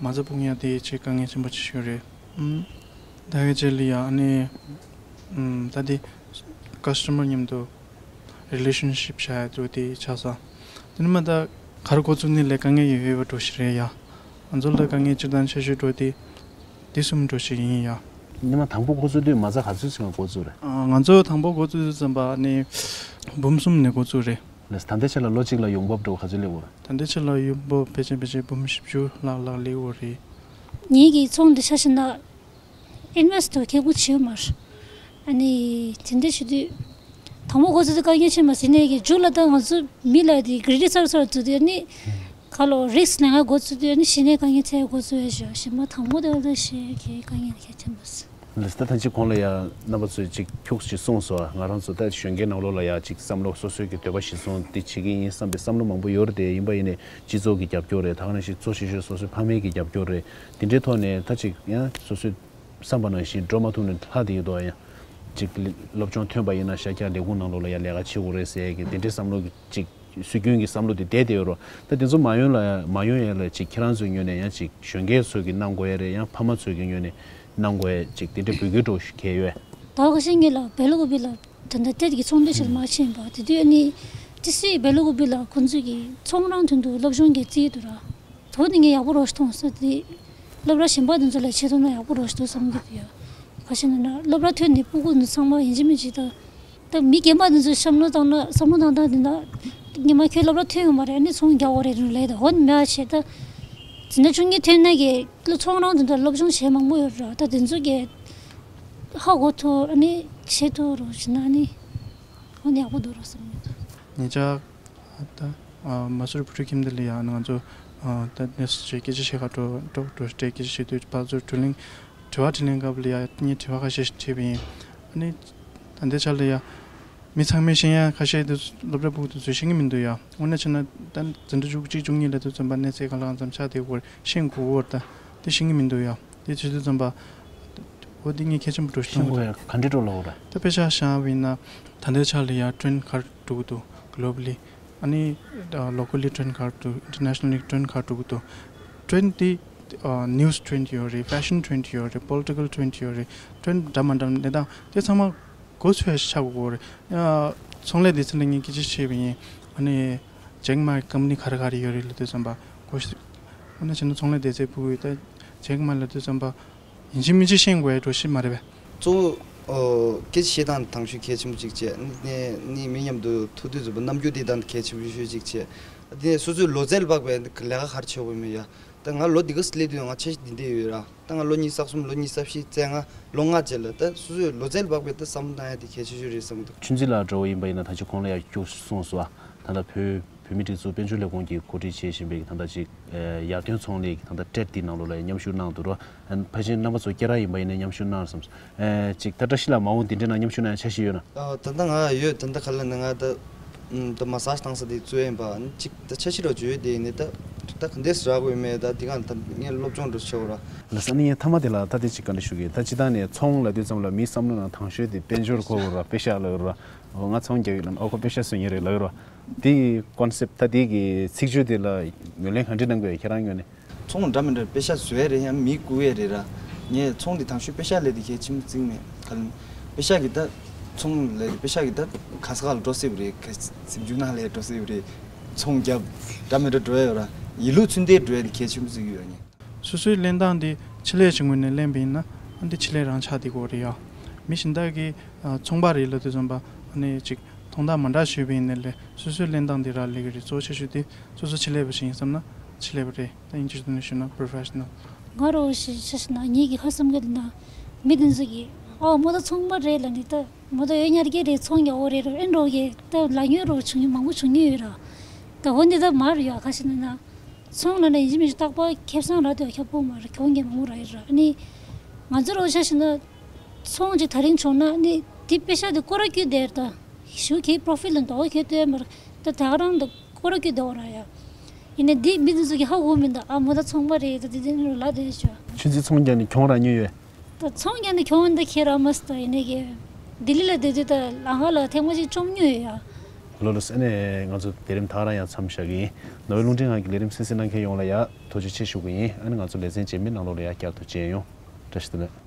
མ་རྩ་སྤུངས་ཡ་དེ་ཆེ་དཀའ་ངལ་ཆེན་པོ་ཆེ་ཤོས་རེད། ཨམ། ད་གའི་རྗེས་ལ་ཡ་ཨ་ནི་ཨམ། ད་དེ་ཀ་སི་ཊ་མར་མཉམ་དུ་རི་ལེ་ཤན་ཤིབ་བྱ་ཡ་དེ་ཆགས་ས། དེ་ནས་མ་ད་ག་རེ་འགོ་བཙུགས་ནས་ལས་དཀའ་ངལ་ཡོད་ཡོད་པ་འགྲོ་ཞིག་རེད་ཡ། ང་ཚོ་ལ་དཀའ་ངལ་སྤྱིར་བཏང་ཆེ་ཤོས་འགྲོ་དེ། དེ་གསུམ་འགྲོ་ཞིག་ཡིན་ཡ། ཉི་མ་དང་པོ་འགོ་བཙུགས་དུས་མ་རྩ་ག་ཚོད་ཙམ་འགོ་བཙུགས་རེད། ཨ། ང་ཚོ་དང་པོ་འགོ་བཙུགས་དུས་ཙམ་པ་ནི་འབུམ་གསུམ་ནས་འགོ་བཙུགས་རེད། ལགས་ད་ལྟའི་ཆ་ལ་ལོ་གཅིག་ལ་ཡོང་འབབ་འགྲོ་ག་ཚོད་སླེབས་ཡོད་རེད། ད་ལྟའི་ཆ་ལ་ཡོང་འབབ་ཕལ་ཆེར་ཕལ་ཆེར་འབུམ་བཞི་བཅུ་ལྷག་ལྷག་སླེབས་ཡོད་རེད། ངེད་ཀྱི་ཚོང་འདི་ཆ་བཞག་ན་ཨིན་ཝེ་སི་ཊི་མཁས་པོ་བྱེད་ཡོད་མ་རེད། ཨ་ནི་དེ་འདྲ་བྱེད་དུས་དང་པོ་འགོ་བཙུགས་དུས་དཀའ་ངལ་ཆེ་མ་ཟིན་ནས་ཀྱི་མཇུག་ལ་ད་ང་ཚོ་མི་ལ་དེ་གི་རི་ཊི་སར་སར་བཙུགས་དུས་ཨ་ནི། ཁ་ལོ་རིགས་ལེན་ཡ་འགོ་བཙུགས་དུས་ཨ་ནི་གཞི་ནས་དཀའ་ངལ་འཕྲད་འགོ་བཙུགས་ཡ་ཞུ་ཡ་ཞིམ་པ་དང་པོ་དེ་ལ་ཞེ་གི་དཀའ་ངལ་གལ་ཆེན་པོ་ཟེར། ལགས་ད་ཐེངས་གཅིག་གོང་ལ་ཡ་རྣམ་པ་ཚོས་གཅིག་ཁྱུག་ཅིག་གསུངས་སོང་། ང་རང་ཚོ་ད་གཞོན་སྐྱེས་ནང་ལོགས་ལ་ཡ་གཅིག་བསམ་བློ་སོ་སོའི་གི་འདོད་པ་གཞིར་བཟུང་འདི་བྱེད་ཀྱི་ཡིན་བསམ་པའི་བསམ་བློ་མང་པོ་ཡོད་རེད་དེ་ཡིན་པ་ཡིན་ནའི་སྤྱི་ཚོགས་ཀྱི་རྒྱབ་སྐྱོར་རེད། ད་ག་ནང་བཞིན་གཙོ་ཆེ་ཤོས་སོ་སོའི་ཕ་མེས་ཀྱི་རྒྱབ་སྐྱོར་རེད། དེ་འདྲའི་ཐོག་ནས་ད་གཅིག་ཡང་སོ་སོའི་བསམ་པ་ནང་བཞིན་འགྲོ་མ་ཐུབ་ནས་ལྷག་དེ་ཡོད་དོ་ཡང་། གཅིག་སློབ་སྦྱོང་ཐོན་པ་ཡིན་ན་ཤར་རྒྱག་ལས་ཁུངས་ནང་ལོགས་ལ་ཡང་ལས་ཀ་བྱེད་དགོས་རེད་ཟེར་ཡས་ཀྱི་དེ་འདྲའི་བསམ་བློ་གི་གཅིག་སྲོལ་རྒྱུན་གྱི་བསམ་བློ་དེ་བསྡད་དེ་ཡོད་རོགས། ད་དེ་ཚོ་མ་ཡོང་ལ་མ་ཡོང་ཡས་ལ་གཅིག་ཁྱེད་རང་ཚོའི་ངོས་ནས་ཡང་གཅིག་གཞོན་སྐྱེས་ཚོས་ཀྱི་གནང་དགོས་ཡས་རེད། ཡང་ཕ་མ་ཚོས་ཀྱི་ངོས་ནས་གནང་དགོས་ཡས་གཅིག་དེ་འདྲའི་འབོད་སྐུལ་འདྲ་བོ་ཞིག་གལ་ཡོད། ད་ག་ཤེད་ངེས་ལ་བེ་ལ་ཀུ་པི་ལ་ད་ལྟ་ཏེད་ཀྱི་ཚོང་འདུས་ཞིག་ལ་མ་ཕྱིན་པ་དེ་དུས་ཨ་ནི་ཏི་སི་བེ་ལ་ཀུ་པི་ལ་ཁོང་ཚོས་ཀྱི་ཚོང་རང་དོན་དུ་སློབ་སྦྱོང་གི་རྩིས་འདུག་ར། དོ་ནི་ངས་ཡག་པོ་རོགས་ཐོང་ས་དེ། སློབ་གྲྭ་གཞན་པ་དེ་ཚོ་ལ་ཆེད་གཏོང་ན་ཡག་པོ་རོགས་འདུག་བསམ་གྱི་འདུག་ཡ། ཁ་ཤས་ནི་ན་སློབ་གྲྭ་ཐོན་ནས་སྤུ་གུ་ཚོ་ཚང་མ་ཡིན་གཅིག་མིན་གཅིག་ད། ད་མི་རྒན་པ་དེ་ཚོ་བསམ་བློ་བཏང་ན་བསམ་བློ་བཏང་སྟངས་དེ་ན། ཉི་མ་ཁྱོད་སློབ་གྲྭ་ཐོན་ཡོང་མ་རེད་ཨ་ནི་ཚོང་རྒྱག་དགོས་རེད་ལས་ད་འོ་ནི་མེད་བྱས་ད། འཛིན་གྲྭ་བཅུ་གཉིས་ཐོན་ན་གི་ཚོང་རང་དེ་འདྲ་སློབ་སྦྱོང་བྱས་མང་པོ་ཡོད་ར་ད་དེ་ཚོ་གི། ཧ་གོ་ཐུབ་ཨ་ནི་བྱེད་ཐུབ་རོགས་བྱས་ན་ཨ་ནི། འོ་ནི་ཡག་པོ་འདུག་རོགས་བསམ་གྱི་འདུག་ཉེ་ཆར། ད། ཨ། མ་སུར་བུ་ཕྲུག་ཁྱིམ་དེ་ལ་ཡ་ང་ཚོ། ཨ། ད་ནས་བྱས་སྐད་ཆ་བཤད་ག་འགྲོ་འགྲོ་འགྲོ་སྟེ་སྐད་ཆ་བཤད་དུས་ཕར་ཚུར་དྲི་ལན། དྲི་བ་དྲིས་ལན་སྐབས་ལ་ཡ་ངས་དྲི་བ་ཁ་ཤས་ཤིག་དྲིས་པ་ཡིན། ཨ་ནི། ད་ལྟའི་ཆ་ལ་ཡ། མི་ཚང་མས་ཤེས་ཡ་ཁ་ཤས་དེ་སློབ་གྲྭ་ཕྲུ་གུ་དེ་ཚོས་ཤེས་ཀྱི་མི་འདུག་ཡ། དངོས་གནས་བྱས་ན་ད་འཛིན་གྲྭ་བཅུ་གཅིག་བཅུ་གཉིས་ལ་དུས་ཙམ་པ་གནས་ཚད་ག་ལ་གང་འཚམ་ཆགས་བསྡད་ཡོད་ཤེས་དགོས་ཀྱི་ཡོད་རེད་ད། དེ་ཤེས་ཀྱི་མི་འདུག་ཡ། དེ་བྱེད་དུས་ཙམ་པ། འོ་དེ་ངས་གལ་ཆེན་པོ་འགྲོ་ཤེས་ཀྱི་མི་འདུག་ག་འདྲ་འགྲོ་ལ་འོ་ར། ད་དཔེ་ཆ་བཞག་པ་ཡིན་ན། ད་ལྟའི་ཆ་ལ་ཡ་ཊེན་ག་རེ་འགྲོ་གི་འདུག་གློ་བལ་ལི། ཨ་ནི། ལོ་ཀལ་ལི་ཊེན་ག་རེ་འདུག་ཨིན་ཊར་ནེ་ཤ་ནལ་ཊེན་ག་རེ་འགྲོ་གི་འདུག་ཊེན་དེ། ནིའུ་སི་ཊེན་ཡོད་རེད། ཕེ་ཤན་ཊེན་ཡོད་རེད། པོ་ལི་ཊི་ཀལ་ཊེན་ཡོད་རེད། ཊེན་འདྲ་མ་འདྲ་གནས་སྟངས་དེ་ཚང་མ་གོ་ཚོད་ཆགས་དགོས་རེད། ཚོང་ལས་སྡེ་ཚན་ལ་ངས་སྐད་ཆ་བཤད་པ་ཡིན། ཨ་ནི། ཇེག་མའི་ཀམ་པ་ནི་ག་རེ་ག་རེ་ཡོད་རེད་ལབ་དུས་ཙམ་པ་གོ་ཤེས། ཨ་ནི་བྱས་ན་ཚོང་ལས་སྡེ་ཚན་ཕྲུ་གུ་ཡོད་ད། ཇེག་མ་ལབ་དུས་ཙམ་པ། ཡིན་གཅིག་མིན་གཅིག་ཤེས་དགོས་ཡ་འགྲོ་ཤེས་མ་རེད་པས། གཙོ་བོ་ཨོ་སྐད་ཆ་བཤད་སྟངས་དང་ཤོས་གལ་ཆེན་པོ་གཅིག་བྱས། ནི་ནི་མི་མཉམ་དུ་ཐུག་དུས་ཙམ་པ་རྣམ་འགྱུར་དེ་དང་གལ་ཆེན་པོ་ཤོས་གཅིག་བྱས། དེ་ནས་སོ་སོའི་ལོ་ཙཱ་ལ་དཔག་པའི་ལས་ཀ་ག་རེ་བྱེད་དགོས་མེད་ཡ། ད་ང་ལོ་འདི་ག་སླེབས་དུས་ང་འཆར་གཞི་འདི་འདྲས་ཡོད་ར། ད་ང་ལོ་ཉི་ཤུ་རྩ་གསུམ་ལོ་ཉི་ཤུ་རྩ་བཞི་བཙས་ང་ལོ་ལྔ་རྗེས་ལ་ད་སོ་སོའི་ལོ་ཙཱ་ལ་དཔག་པའི་ད་བསམ་བློ་བཏང་ཡ་དེ་གལ་ཆེ་ཤོས་རེད་བསམ་གི་འདུག་ཆུན་ཙི་ལགས་འདྲ་བོ་ཡིན་པ་ཡིན་ན་ད་ཅི་གོང་ལ་ཡ་སྐྱོ་གསུངས་སོང་ཨ། ད་ལྟ་བོད་བོད་མིའི་སྒྲིག་འཛུགས་དཔལ་འབྱོར་ལས་ཁུངས་ཀྱིས་གོ་སྒྲིག་བྱེད་བཞིན་པའི་ད་ལྟ་ཅིག་ཡར་ཐོན་ཚོང་ལས་ཀྱི་ད་ལྟ་ཊེཌ་འདི་ནང་ལོགས་ལ་མཉམ་ཞུགས་གནང་འདུག་རོ། ཕལ་ཆེར་རྣམ་པ་ཚོ་སྐད་གྲགས་ཡིན་པ་ཡིན་ན་མཉམ་ཞུགས་གནང་བསམ། ཅིག་ད་བཀྲ་ཤིས་ལགས་མ་འོངས་འདི་འདྲའི་ནང་མཉམ་ཞུགས་གནང་ཡ་འཆར་གཞི་ཡོད་ན། ཨ་ད་ལྟ་ང་ཡོད། ད་ལྟ་ག་ལ་ནི་ང་ད་ད་མ་སཱ་ཇི་བཏང་ས་དེ་བཙུགས་ཡིན་པ་ཅིག་ད་འཆར་གཞི་རོ་བརྗོད་དེ་ནི་ད་ད་ག་འདྲས་རག་དགོས་མེད། ད་དེ་ག་ད་ངས་སློབ་སྦྱོང་འགྲོ་ཆེ་བ་ར། ལགས་སོ། ཨ་ནི་ངས་མཐའ་མ་དེ་ལ་ད་དེ་ཅིག་བཀའ་འདྲི་ཞུ་གི་ཡིན། ད་སྤྱིར་བཏང་ནས་ཚོང་ལབ་དུས་ཙམ་ལ་མིའི་བསམ་བློ་ནང་དང་ཤོས་དེ་དཔལ་འབྱོར་གོ་དགོས་ར། པེ་ཤག་ལབ་ར། འོ་ང་ཚོང་རྒྱག་ཡོད་ལབ་ན་ཨོ་ཁོ་པེ་ཤག་བཟོ་མཁན་རེད་ལབ་ར། དེ་གི་ཀོན་སེབ་ད་དེ་གི་ཚིག་སྦྱོར་དེ་ལ་ངོས་ལེན་ག་འདྲས་གནང་དགོས་ཁྱེད་རང་ངོས་ནས། ཚོང་འདྲ་མི་འདྲ་པེ་ཤག་བཟོ་ཡ་རེད། ཡང་མི་བཀུག་ཡ་རེད་ར། ངས་ཚོང་འདི་དང་ཤོས་པེ་ཤག་ལས་དེ་གལ་ཆེན་པོ་བརྩིས་མེད། ག་ལ་པེ་ཤག་གི་ད་ཚོང་ལས་པེ་ཤག་གི་ད་ག་ས་ག་ལ་འགྲོ་སྲིད་པ་རེད། ག་ཟིན་འཇུག་ནང་ལས་འགྲོ་སྲིད་པ་རེད། ཚོང་རྒྱབ་འདྲ་མི་འདྲ་འགྲོ་ཡ་ཡོད་ར། ཡིན་ལུགས་ཚུལ་འདི་འགྲོ་ཡ་དེ་གལ་ཆེན་པོ་བརྩི་གི་ཡོད་ངས། སོ་སོའི་ལེན་སྟངས་དེ་ཆེད་ལས་ཀྱི་ངོས་ནས་ལེན་པ་ཡིན་ན་ཨ་འདི་ཆེད་ལས་རང་ཆགས་བསྡད་ཀྱི་ཡོད་རེད་ཡ། མི་གཞན་དག་གིས་ཨ་ཚོང་པ་རེད་ལབ་དུས་ཙམ་པ་ཨ་ནི་ཅིག་མཐོང་སྟངས་མ་འདྲ་ཞུས་པ་ཡིན་ནའི་ལས་སོ་སོའི་ལེན་སྟངས་དེ་རག་ལས་ཀྱི་རེད། གཙོ་ཆེ་ཤོས་དེ་སོ་སོ་ཆེད་ལས་པ་ཞིག་ཡིན་བསམ་ན་ཆེད་ལས་པ་རེད། ད་དབྱིན་ཇིའི་ཐོག་ནས་ཞུས་ན་པོ་རོ་ཕེ་ཤ་ནལ། ང་རང་ཞིག་ཆ་བཞག་ན་ངེད་ཀྱི་ཧ་བསམ་གི་འདུག་ན་མི་དེ་ཚོ་གིས་ཨོ་མོ་ད་ཚོང་པ་རེད་ལབ་ནི་ད་མོ་ད་ཡོད་ཉར་གྱི་རེད། ཚོང་རྒྱག་འོ་རེད་རོ་ཨེ་འགྲོ་གི་ད་ལ་ཉོས་རོ་བྱུང་མང་པོ་བྱུང་ཉོས་ཡོད་ར། ད་འོ་འདི་ད་མར་ཡོད་ཁ་ཤས་ན་ན། ཚོང་ལ་ནི་ཡིན་གཅིག་མིན་གཅིག་རྟག་པར་ཁེ་བཟང་རག་དུས་ཁྱབ་པོ་མ་རེད། གྱོང་གི་མང་པོ་རག་ཡོད་ར། ཨ་ནི་ང་ཚོ་རོགས་ཆ་བཞག་ན་ཚོང་ཅིག་ད་རིང་བྱུང་ན་ཨ་ནི་དེ་པེ་ཤ་དེ་སྐོར་ར་བསྐྱུར་བསྡད་ར། ད་ཞུ་གི་པོ་རོ་ཕིཊ་ལ་འདོགས་ཁེ་ལྟོས་མ་རེད། ད་ད་ག་རང་ད་སྐོར་ར་བསྐྱུར་བསྡད་འོ་ར་ཡ། ཡིན་ནའི་དེ་མི་དེ་ཚོ་གི་ཧ་གོ་མི་འདུག་ཨ་མོ་ད་ཚོང་པ་རེད། ད་དེ་དེ་ནི་རོ་ལ་དེ་ཆོ། ཆུན་ཙི་ཚོང་རྒྱག་ནི་གྱོང་རག་ཉོས་ཡོད། ད་ཚོང་རྒྱག་ནི་གྱོང་འདི་ཁྱེད་རང་མ་སྟ་ཡིན་ནའི་གི་ལྡི་ལི་ལ་བསྡད་དུས་ད་ལམ་ཁ་ལ་ཐེངས་མ་གཅིག་བཅོམ་མྱོང་ཡོད་ཡ། ལོ་ལོ་ཟེར་ནས་ང་ཚོ་དེ་རིང་ད་རང་ཡང་མཚམས་བཞག་གི་ཡིན། ནོར་བུ་རླུང་འཕྲིན་ཁང་གི་ལས་རིམ་གསན་གཟིགས་གནང་མཁན་ཡོངས་ལ་ཡ་ཐུགས་རྗེ་ཆེ་ཞུ་གི་ཡིན། ཨ་ནི་ང་ཚོ་ལེ་ཚན་རྗེས་མའི་ནང་ལོགས་ལ་ཡ་བསྐྱར་དུ་མཇལ་ཡོང་། བཀྲ་ཤིས་བདེ་ལེགས།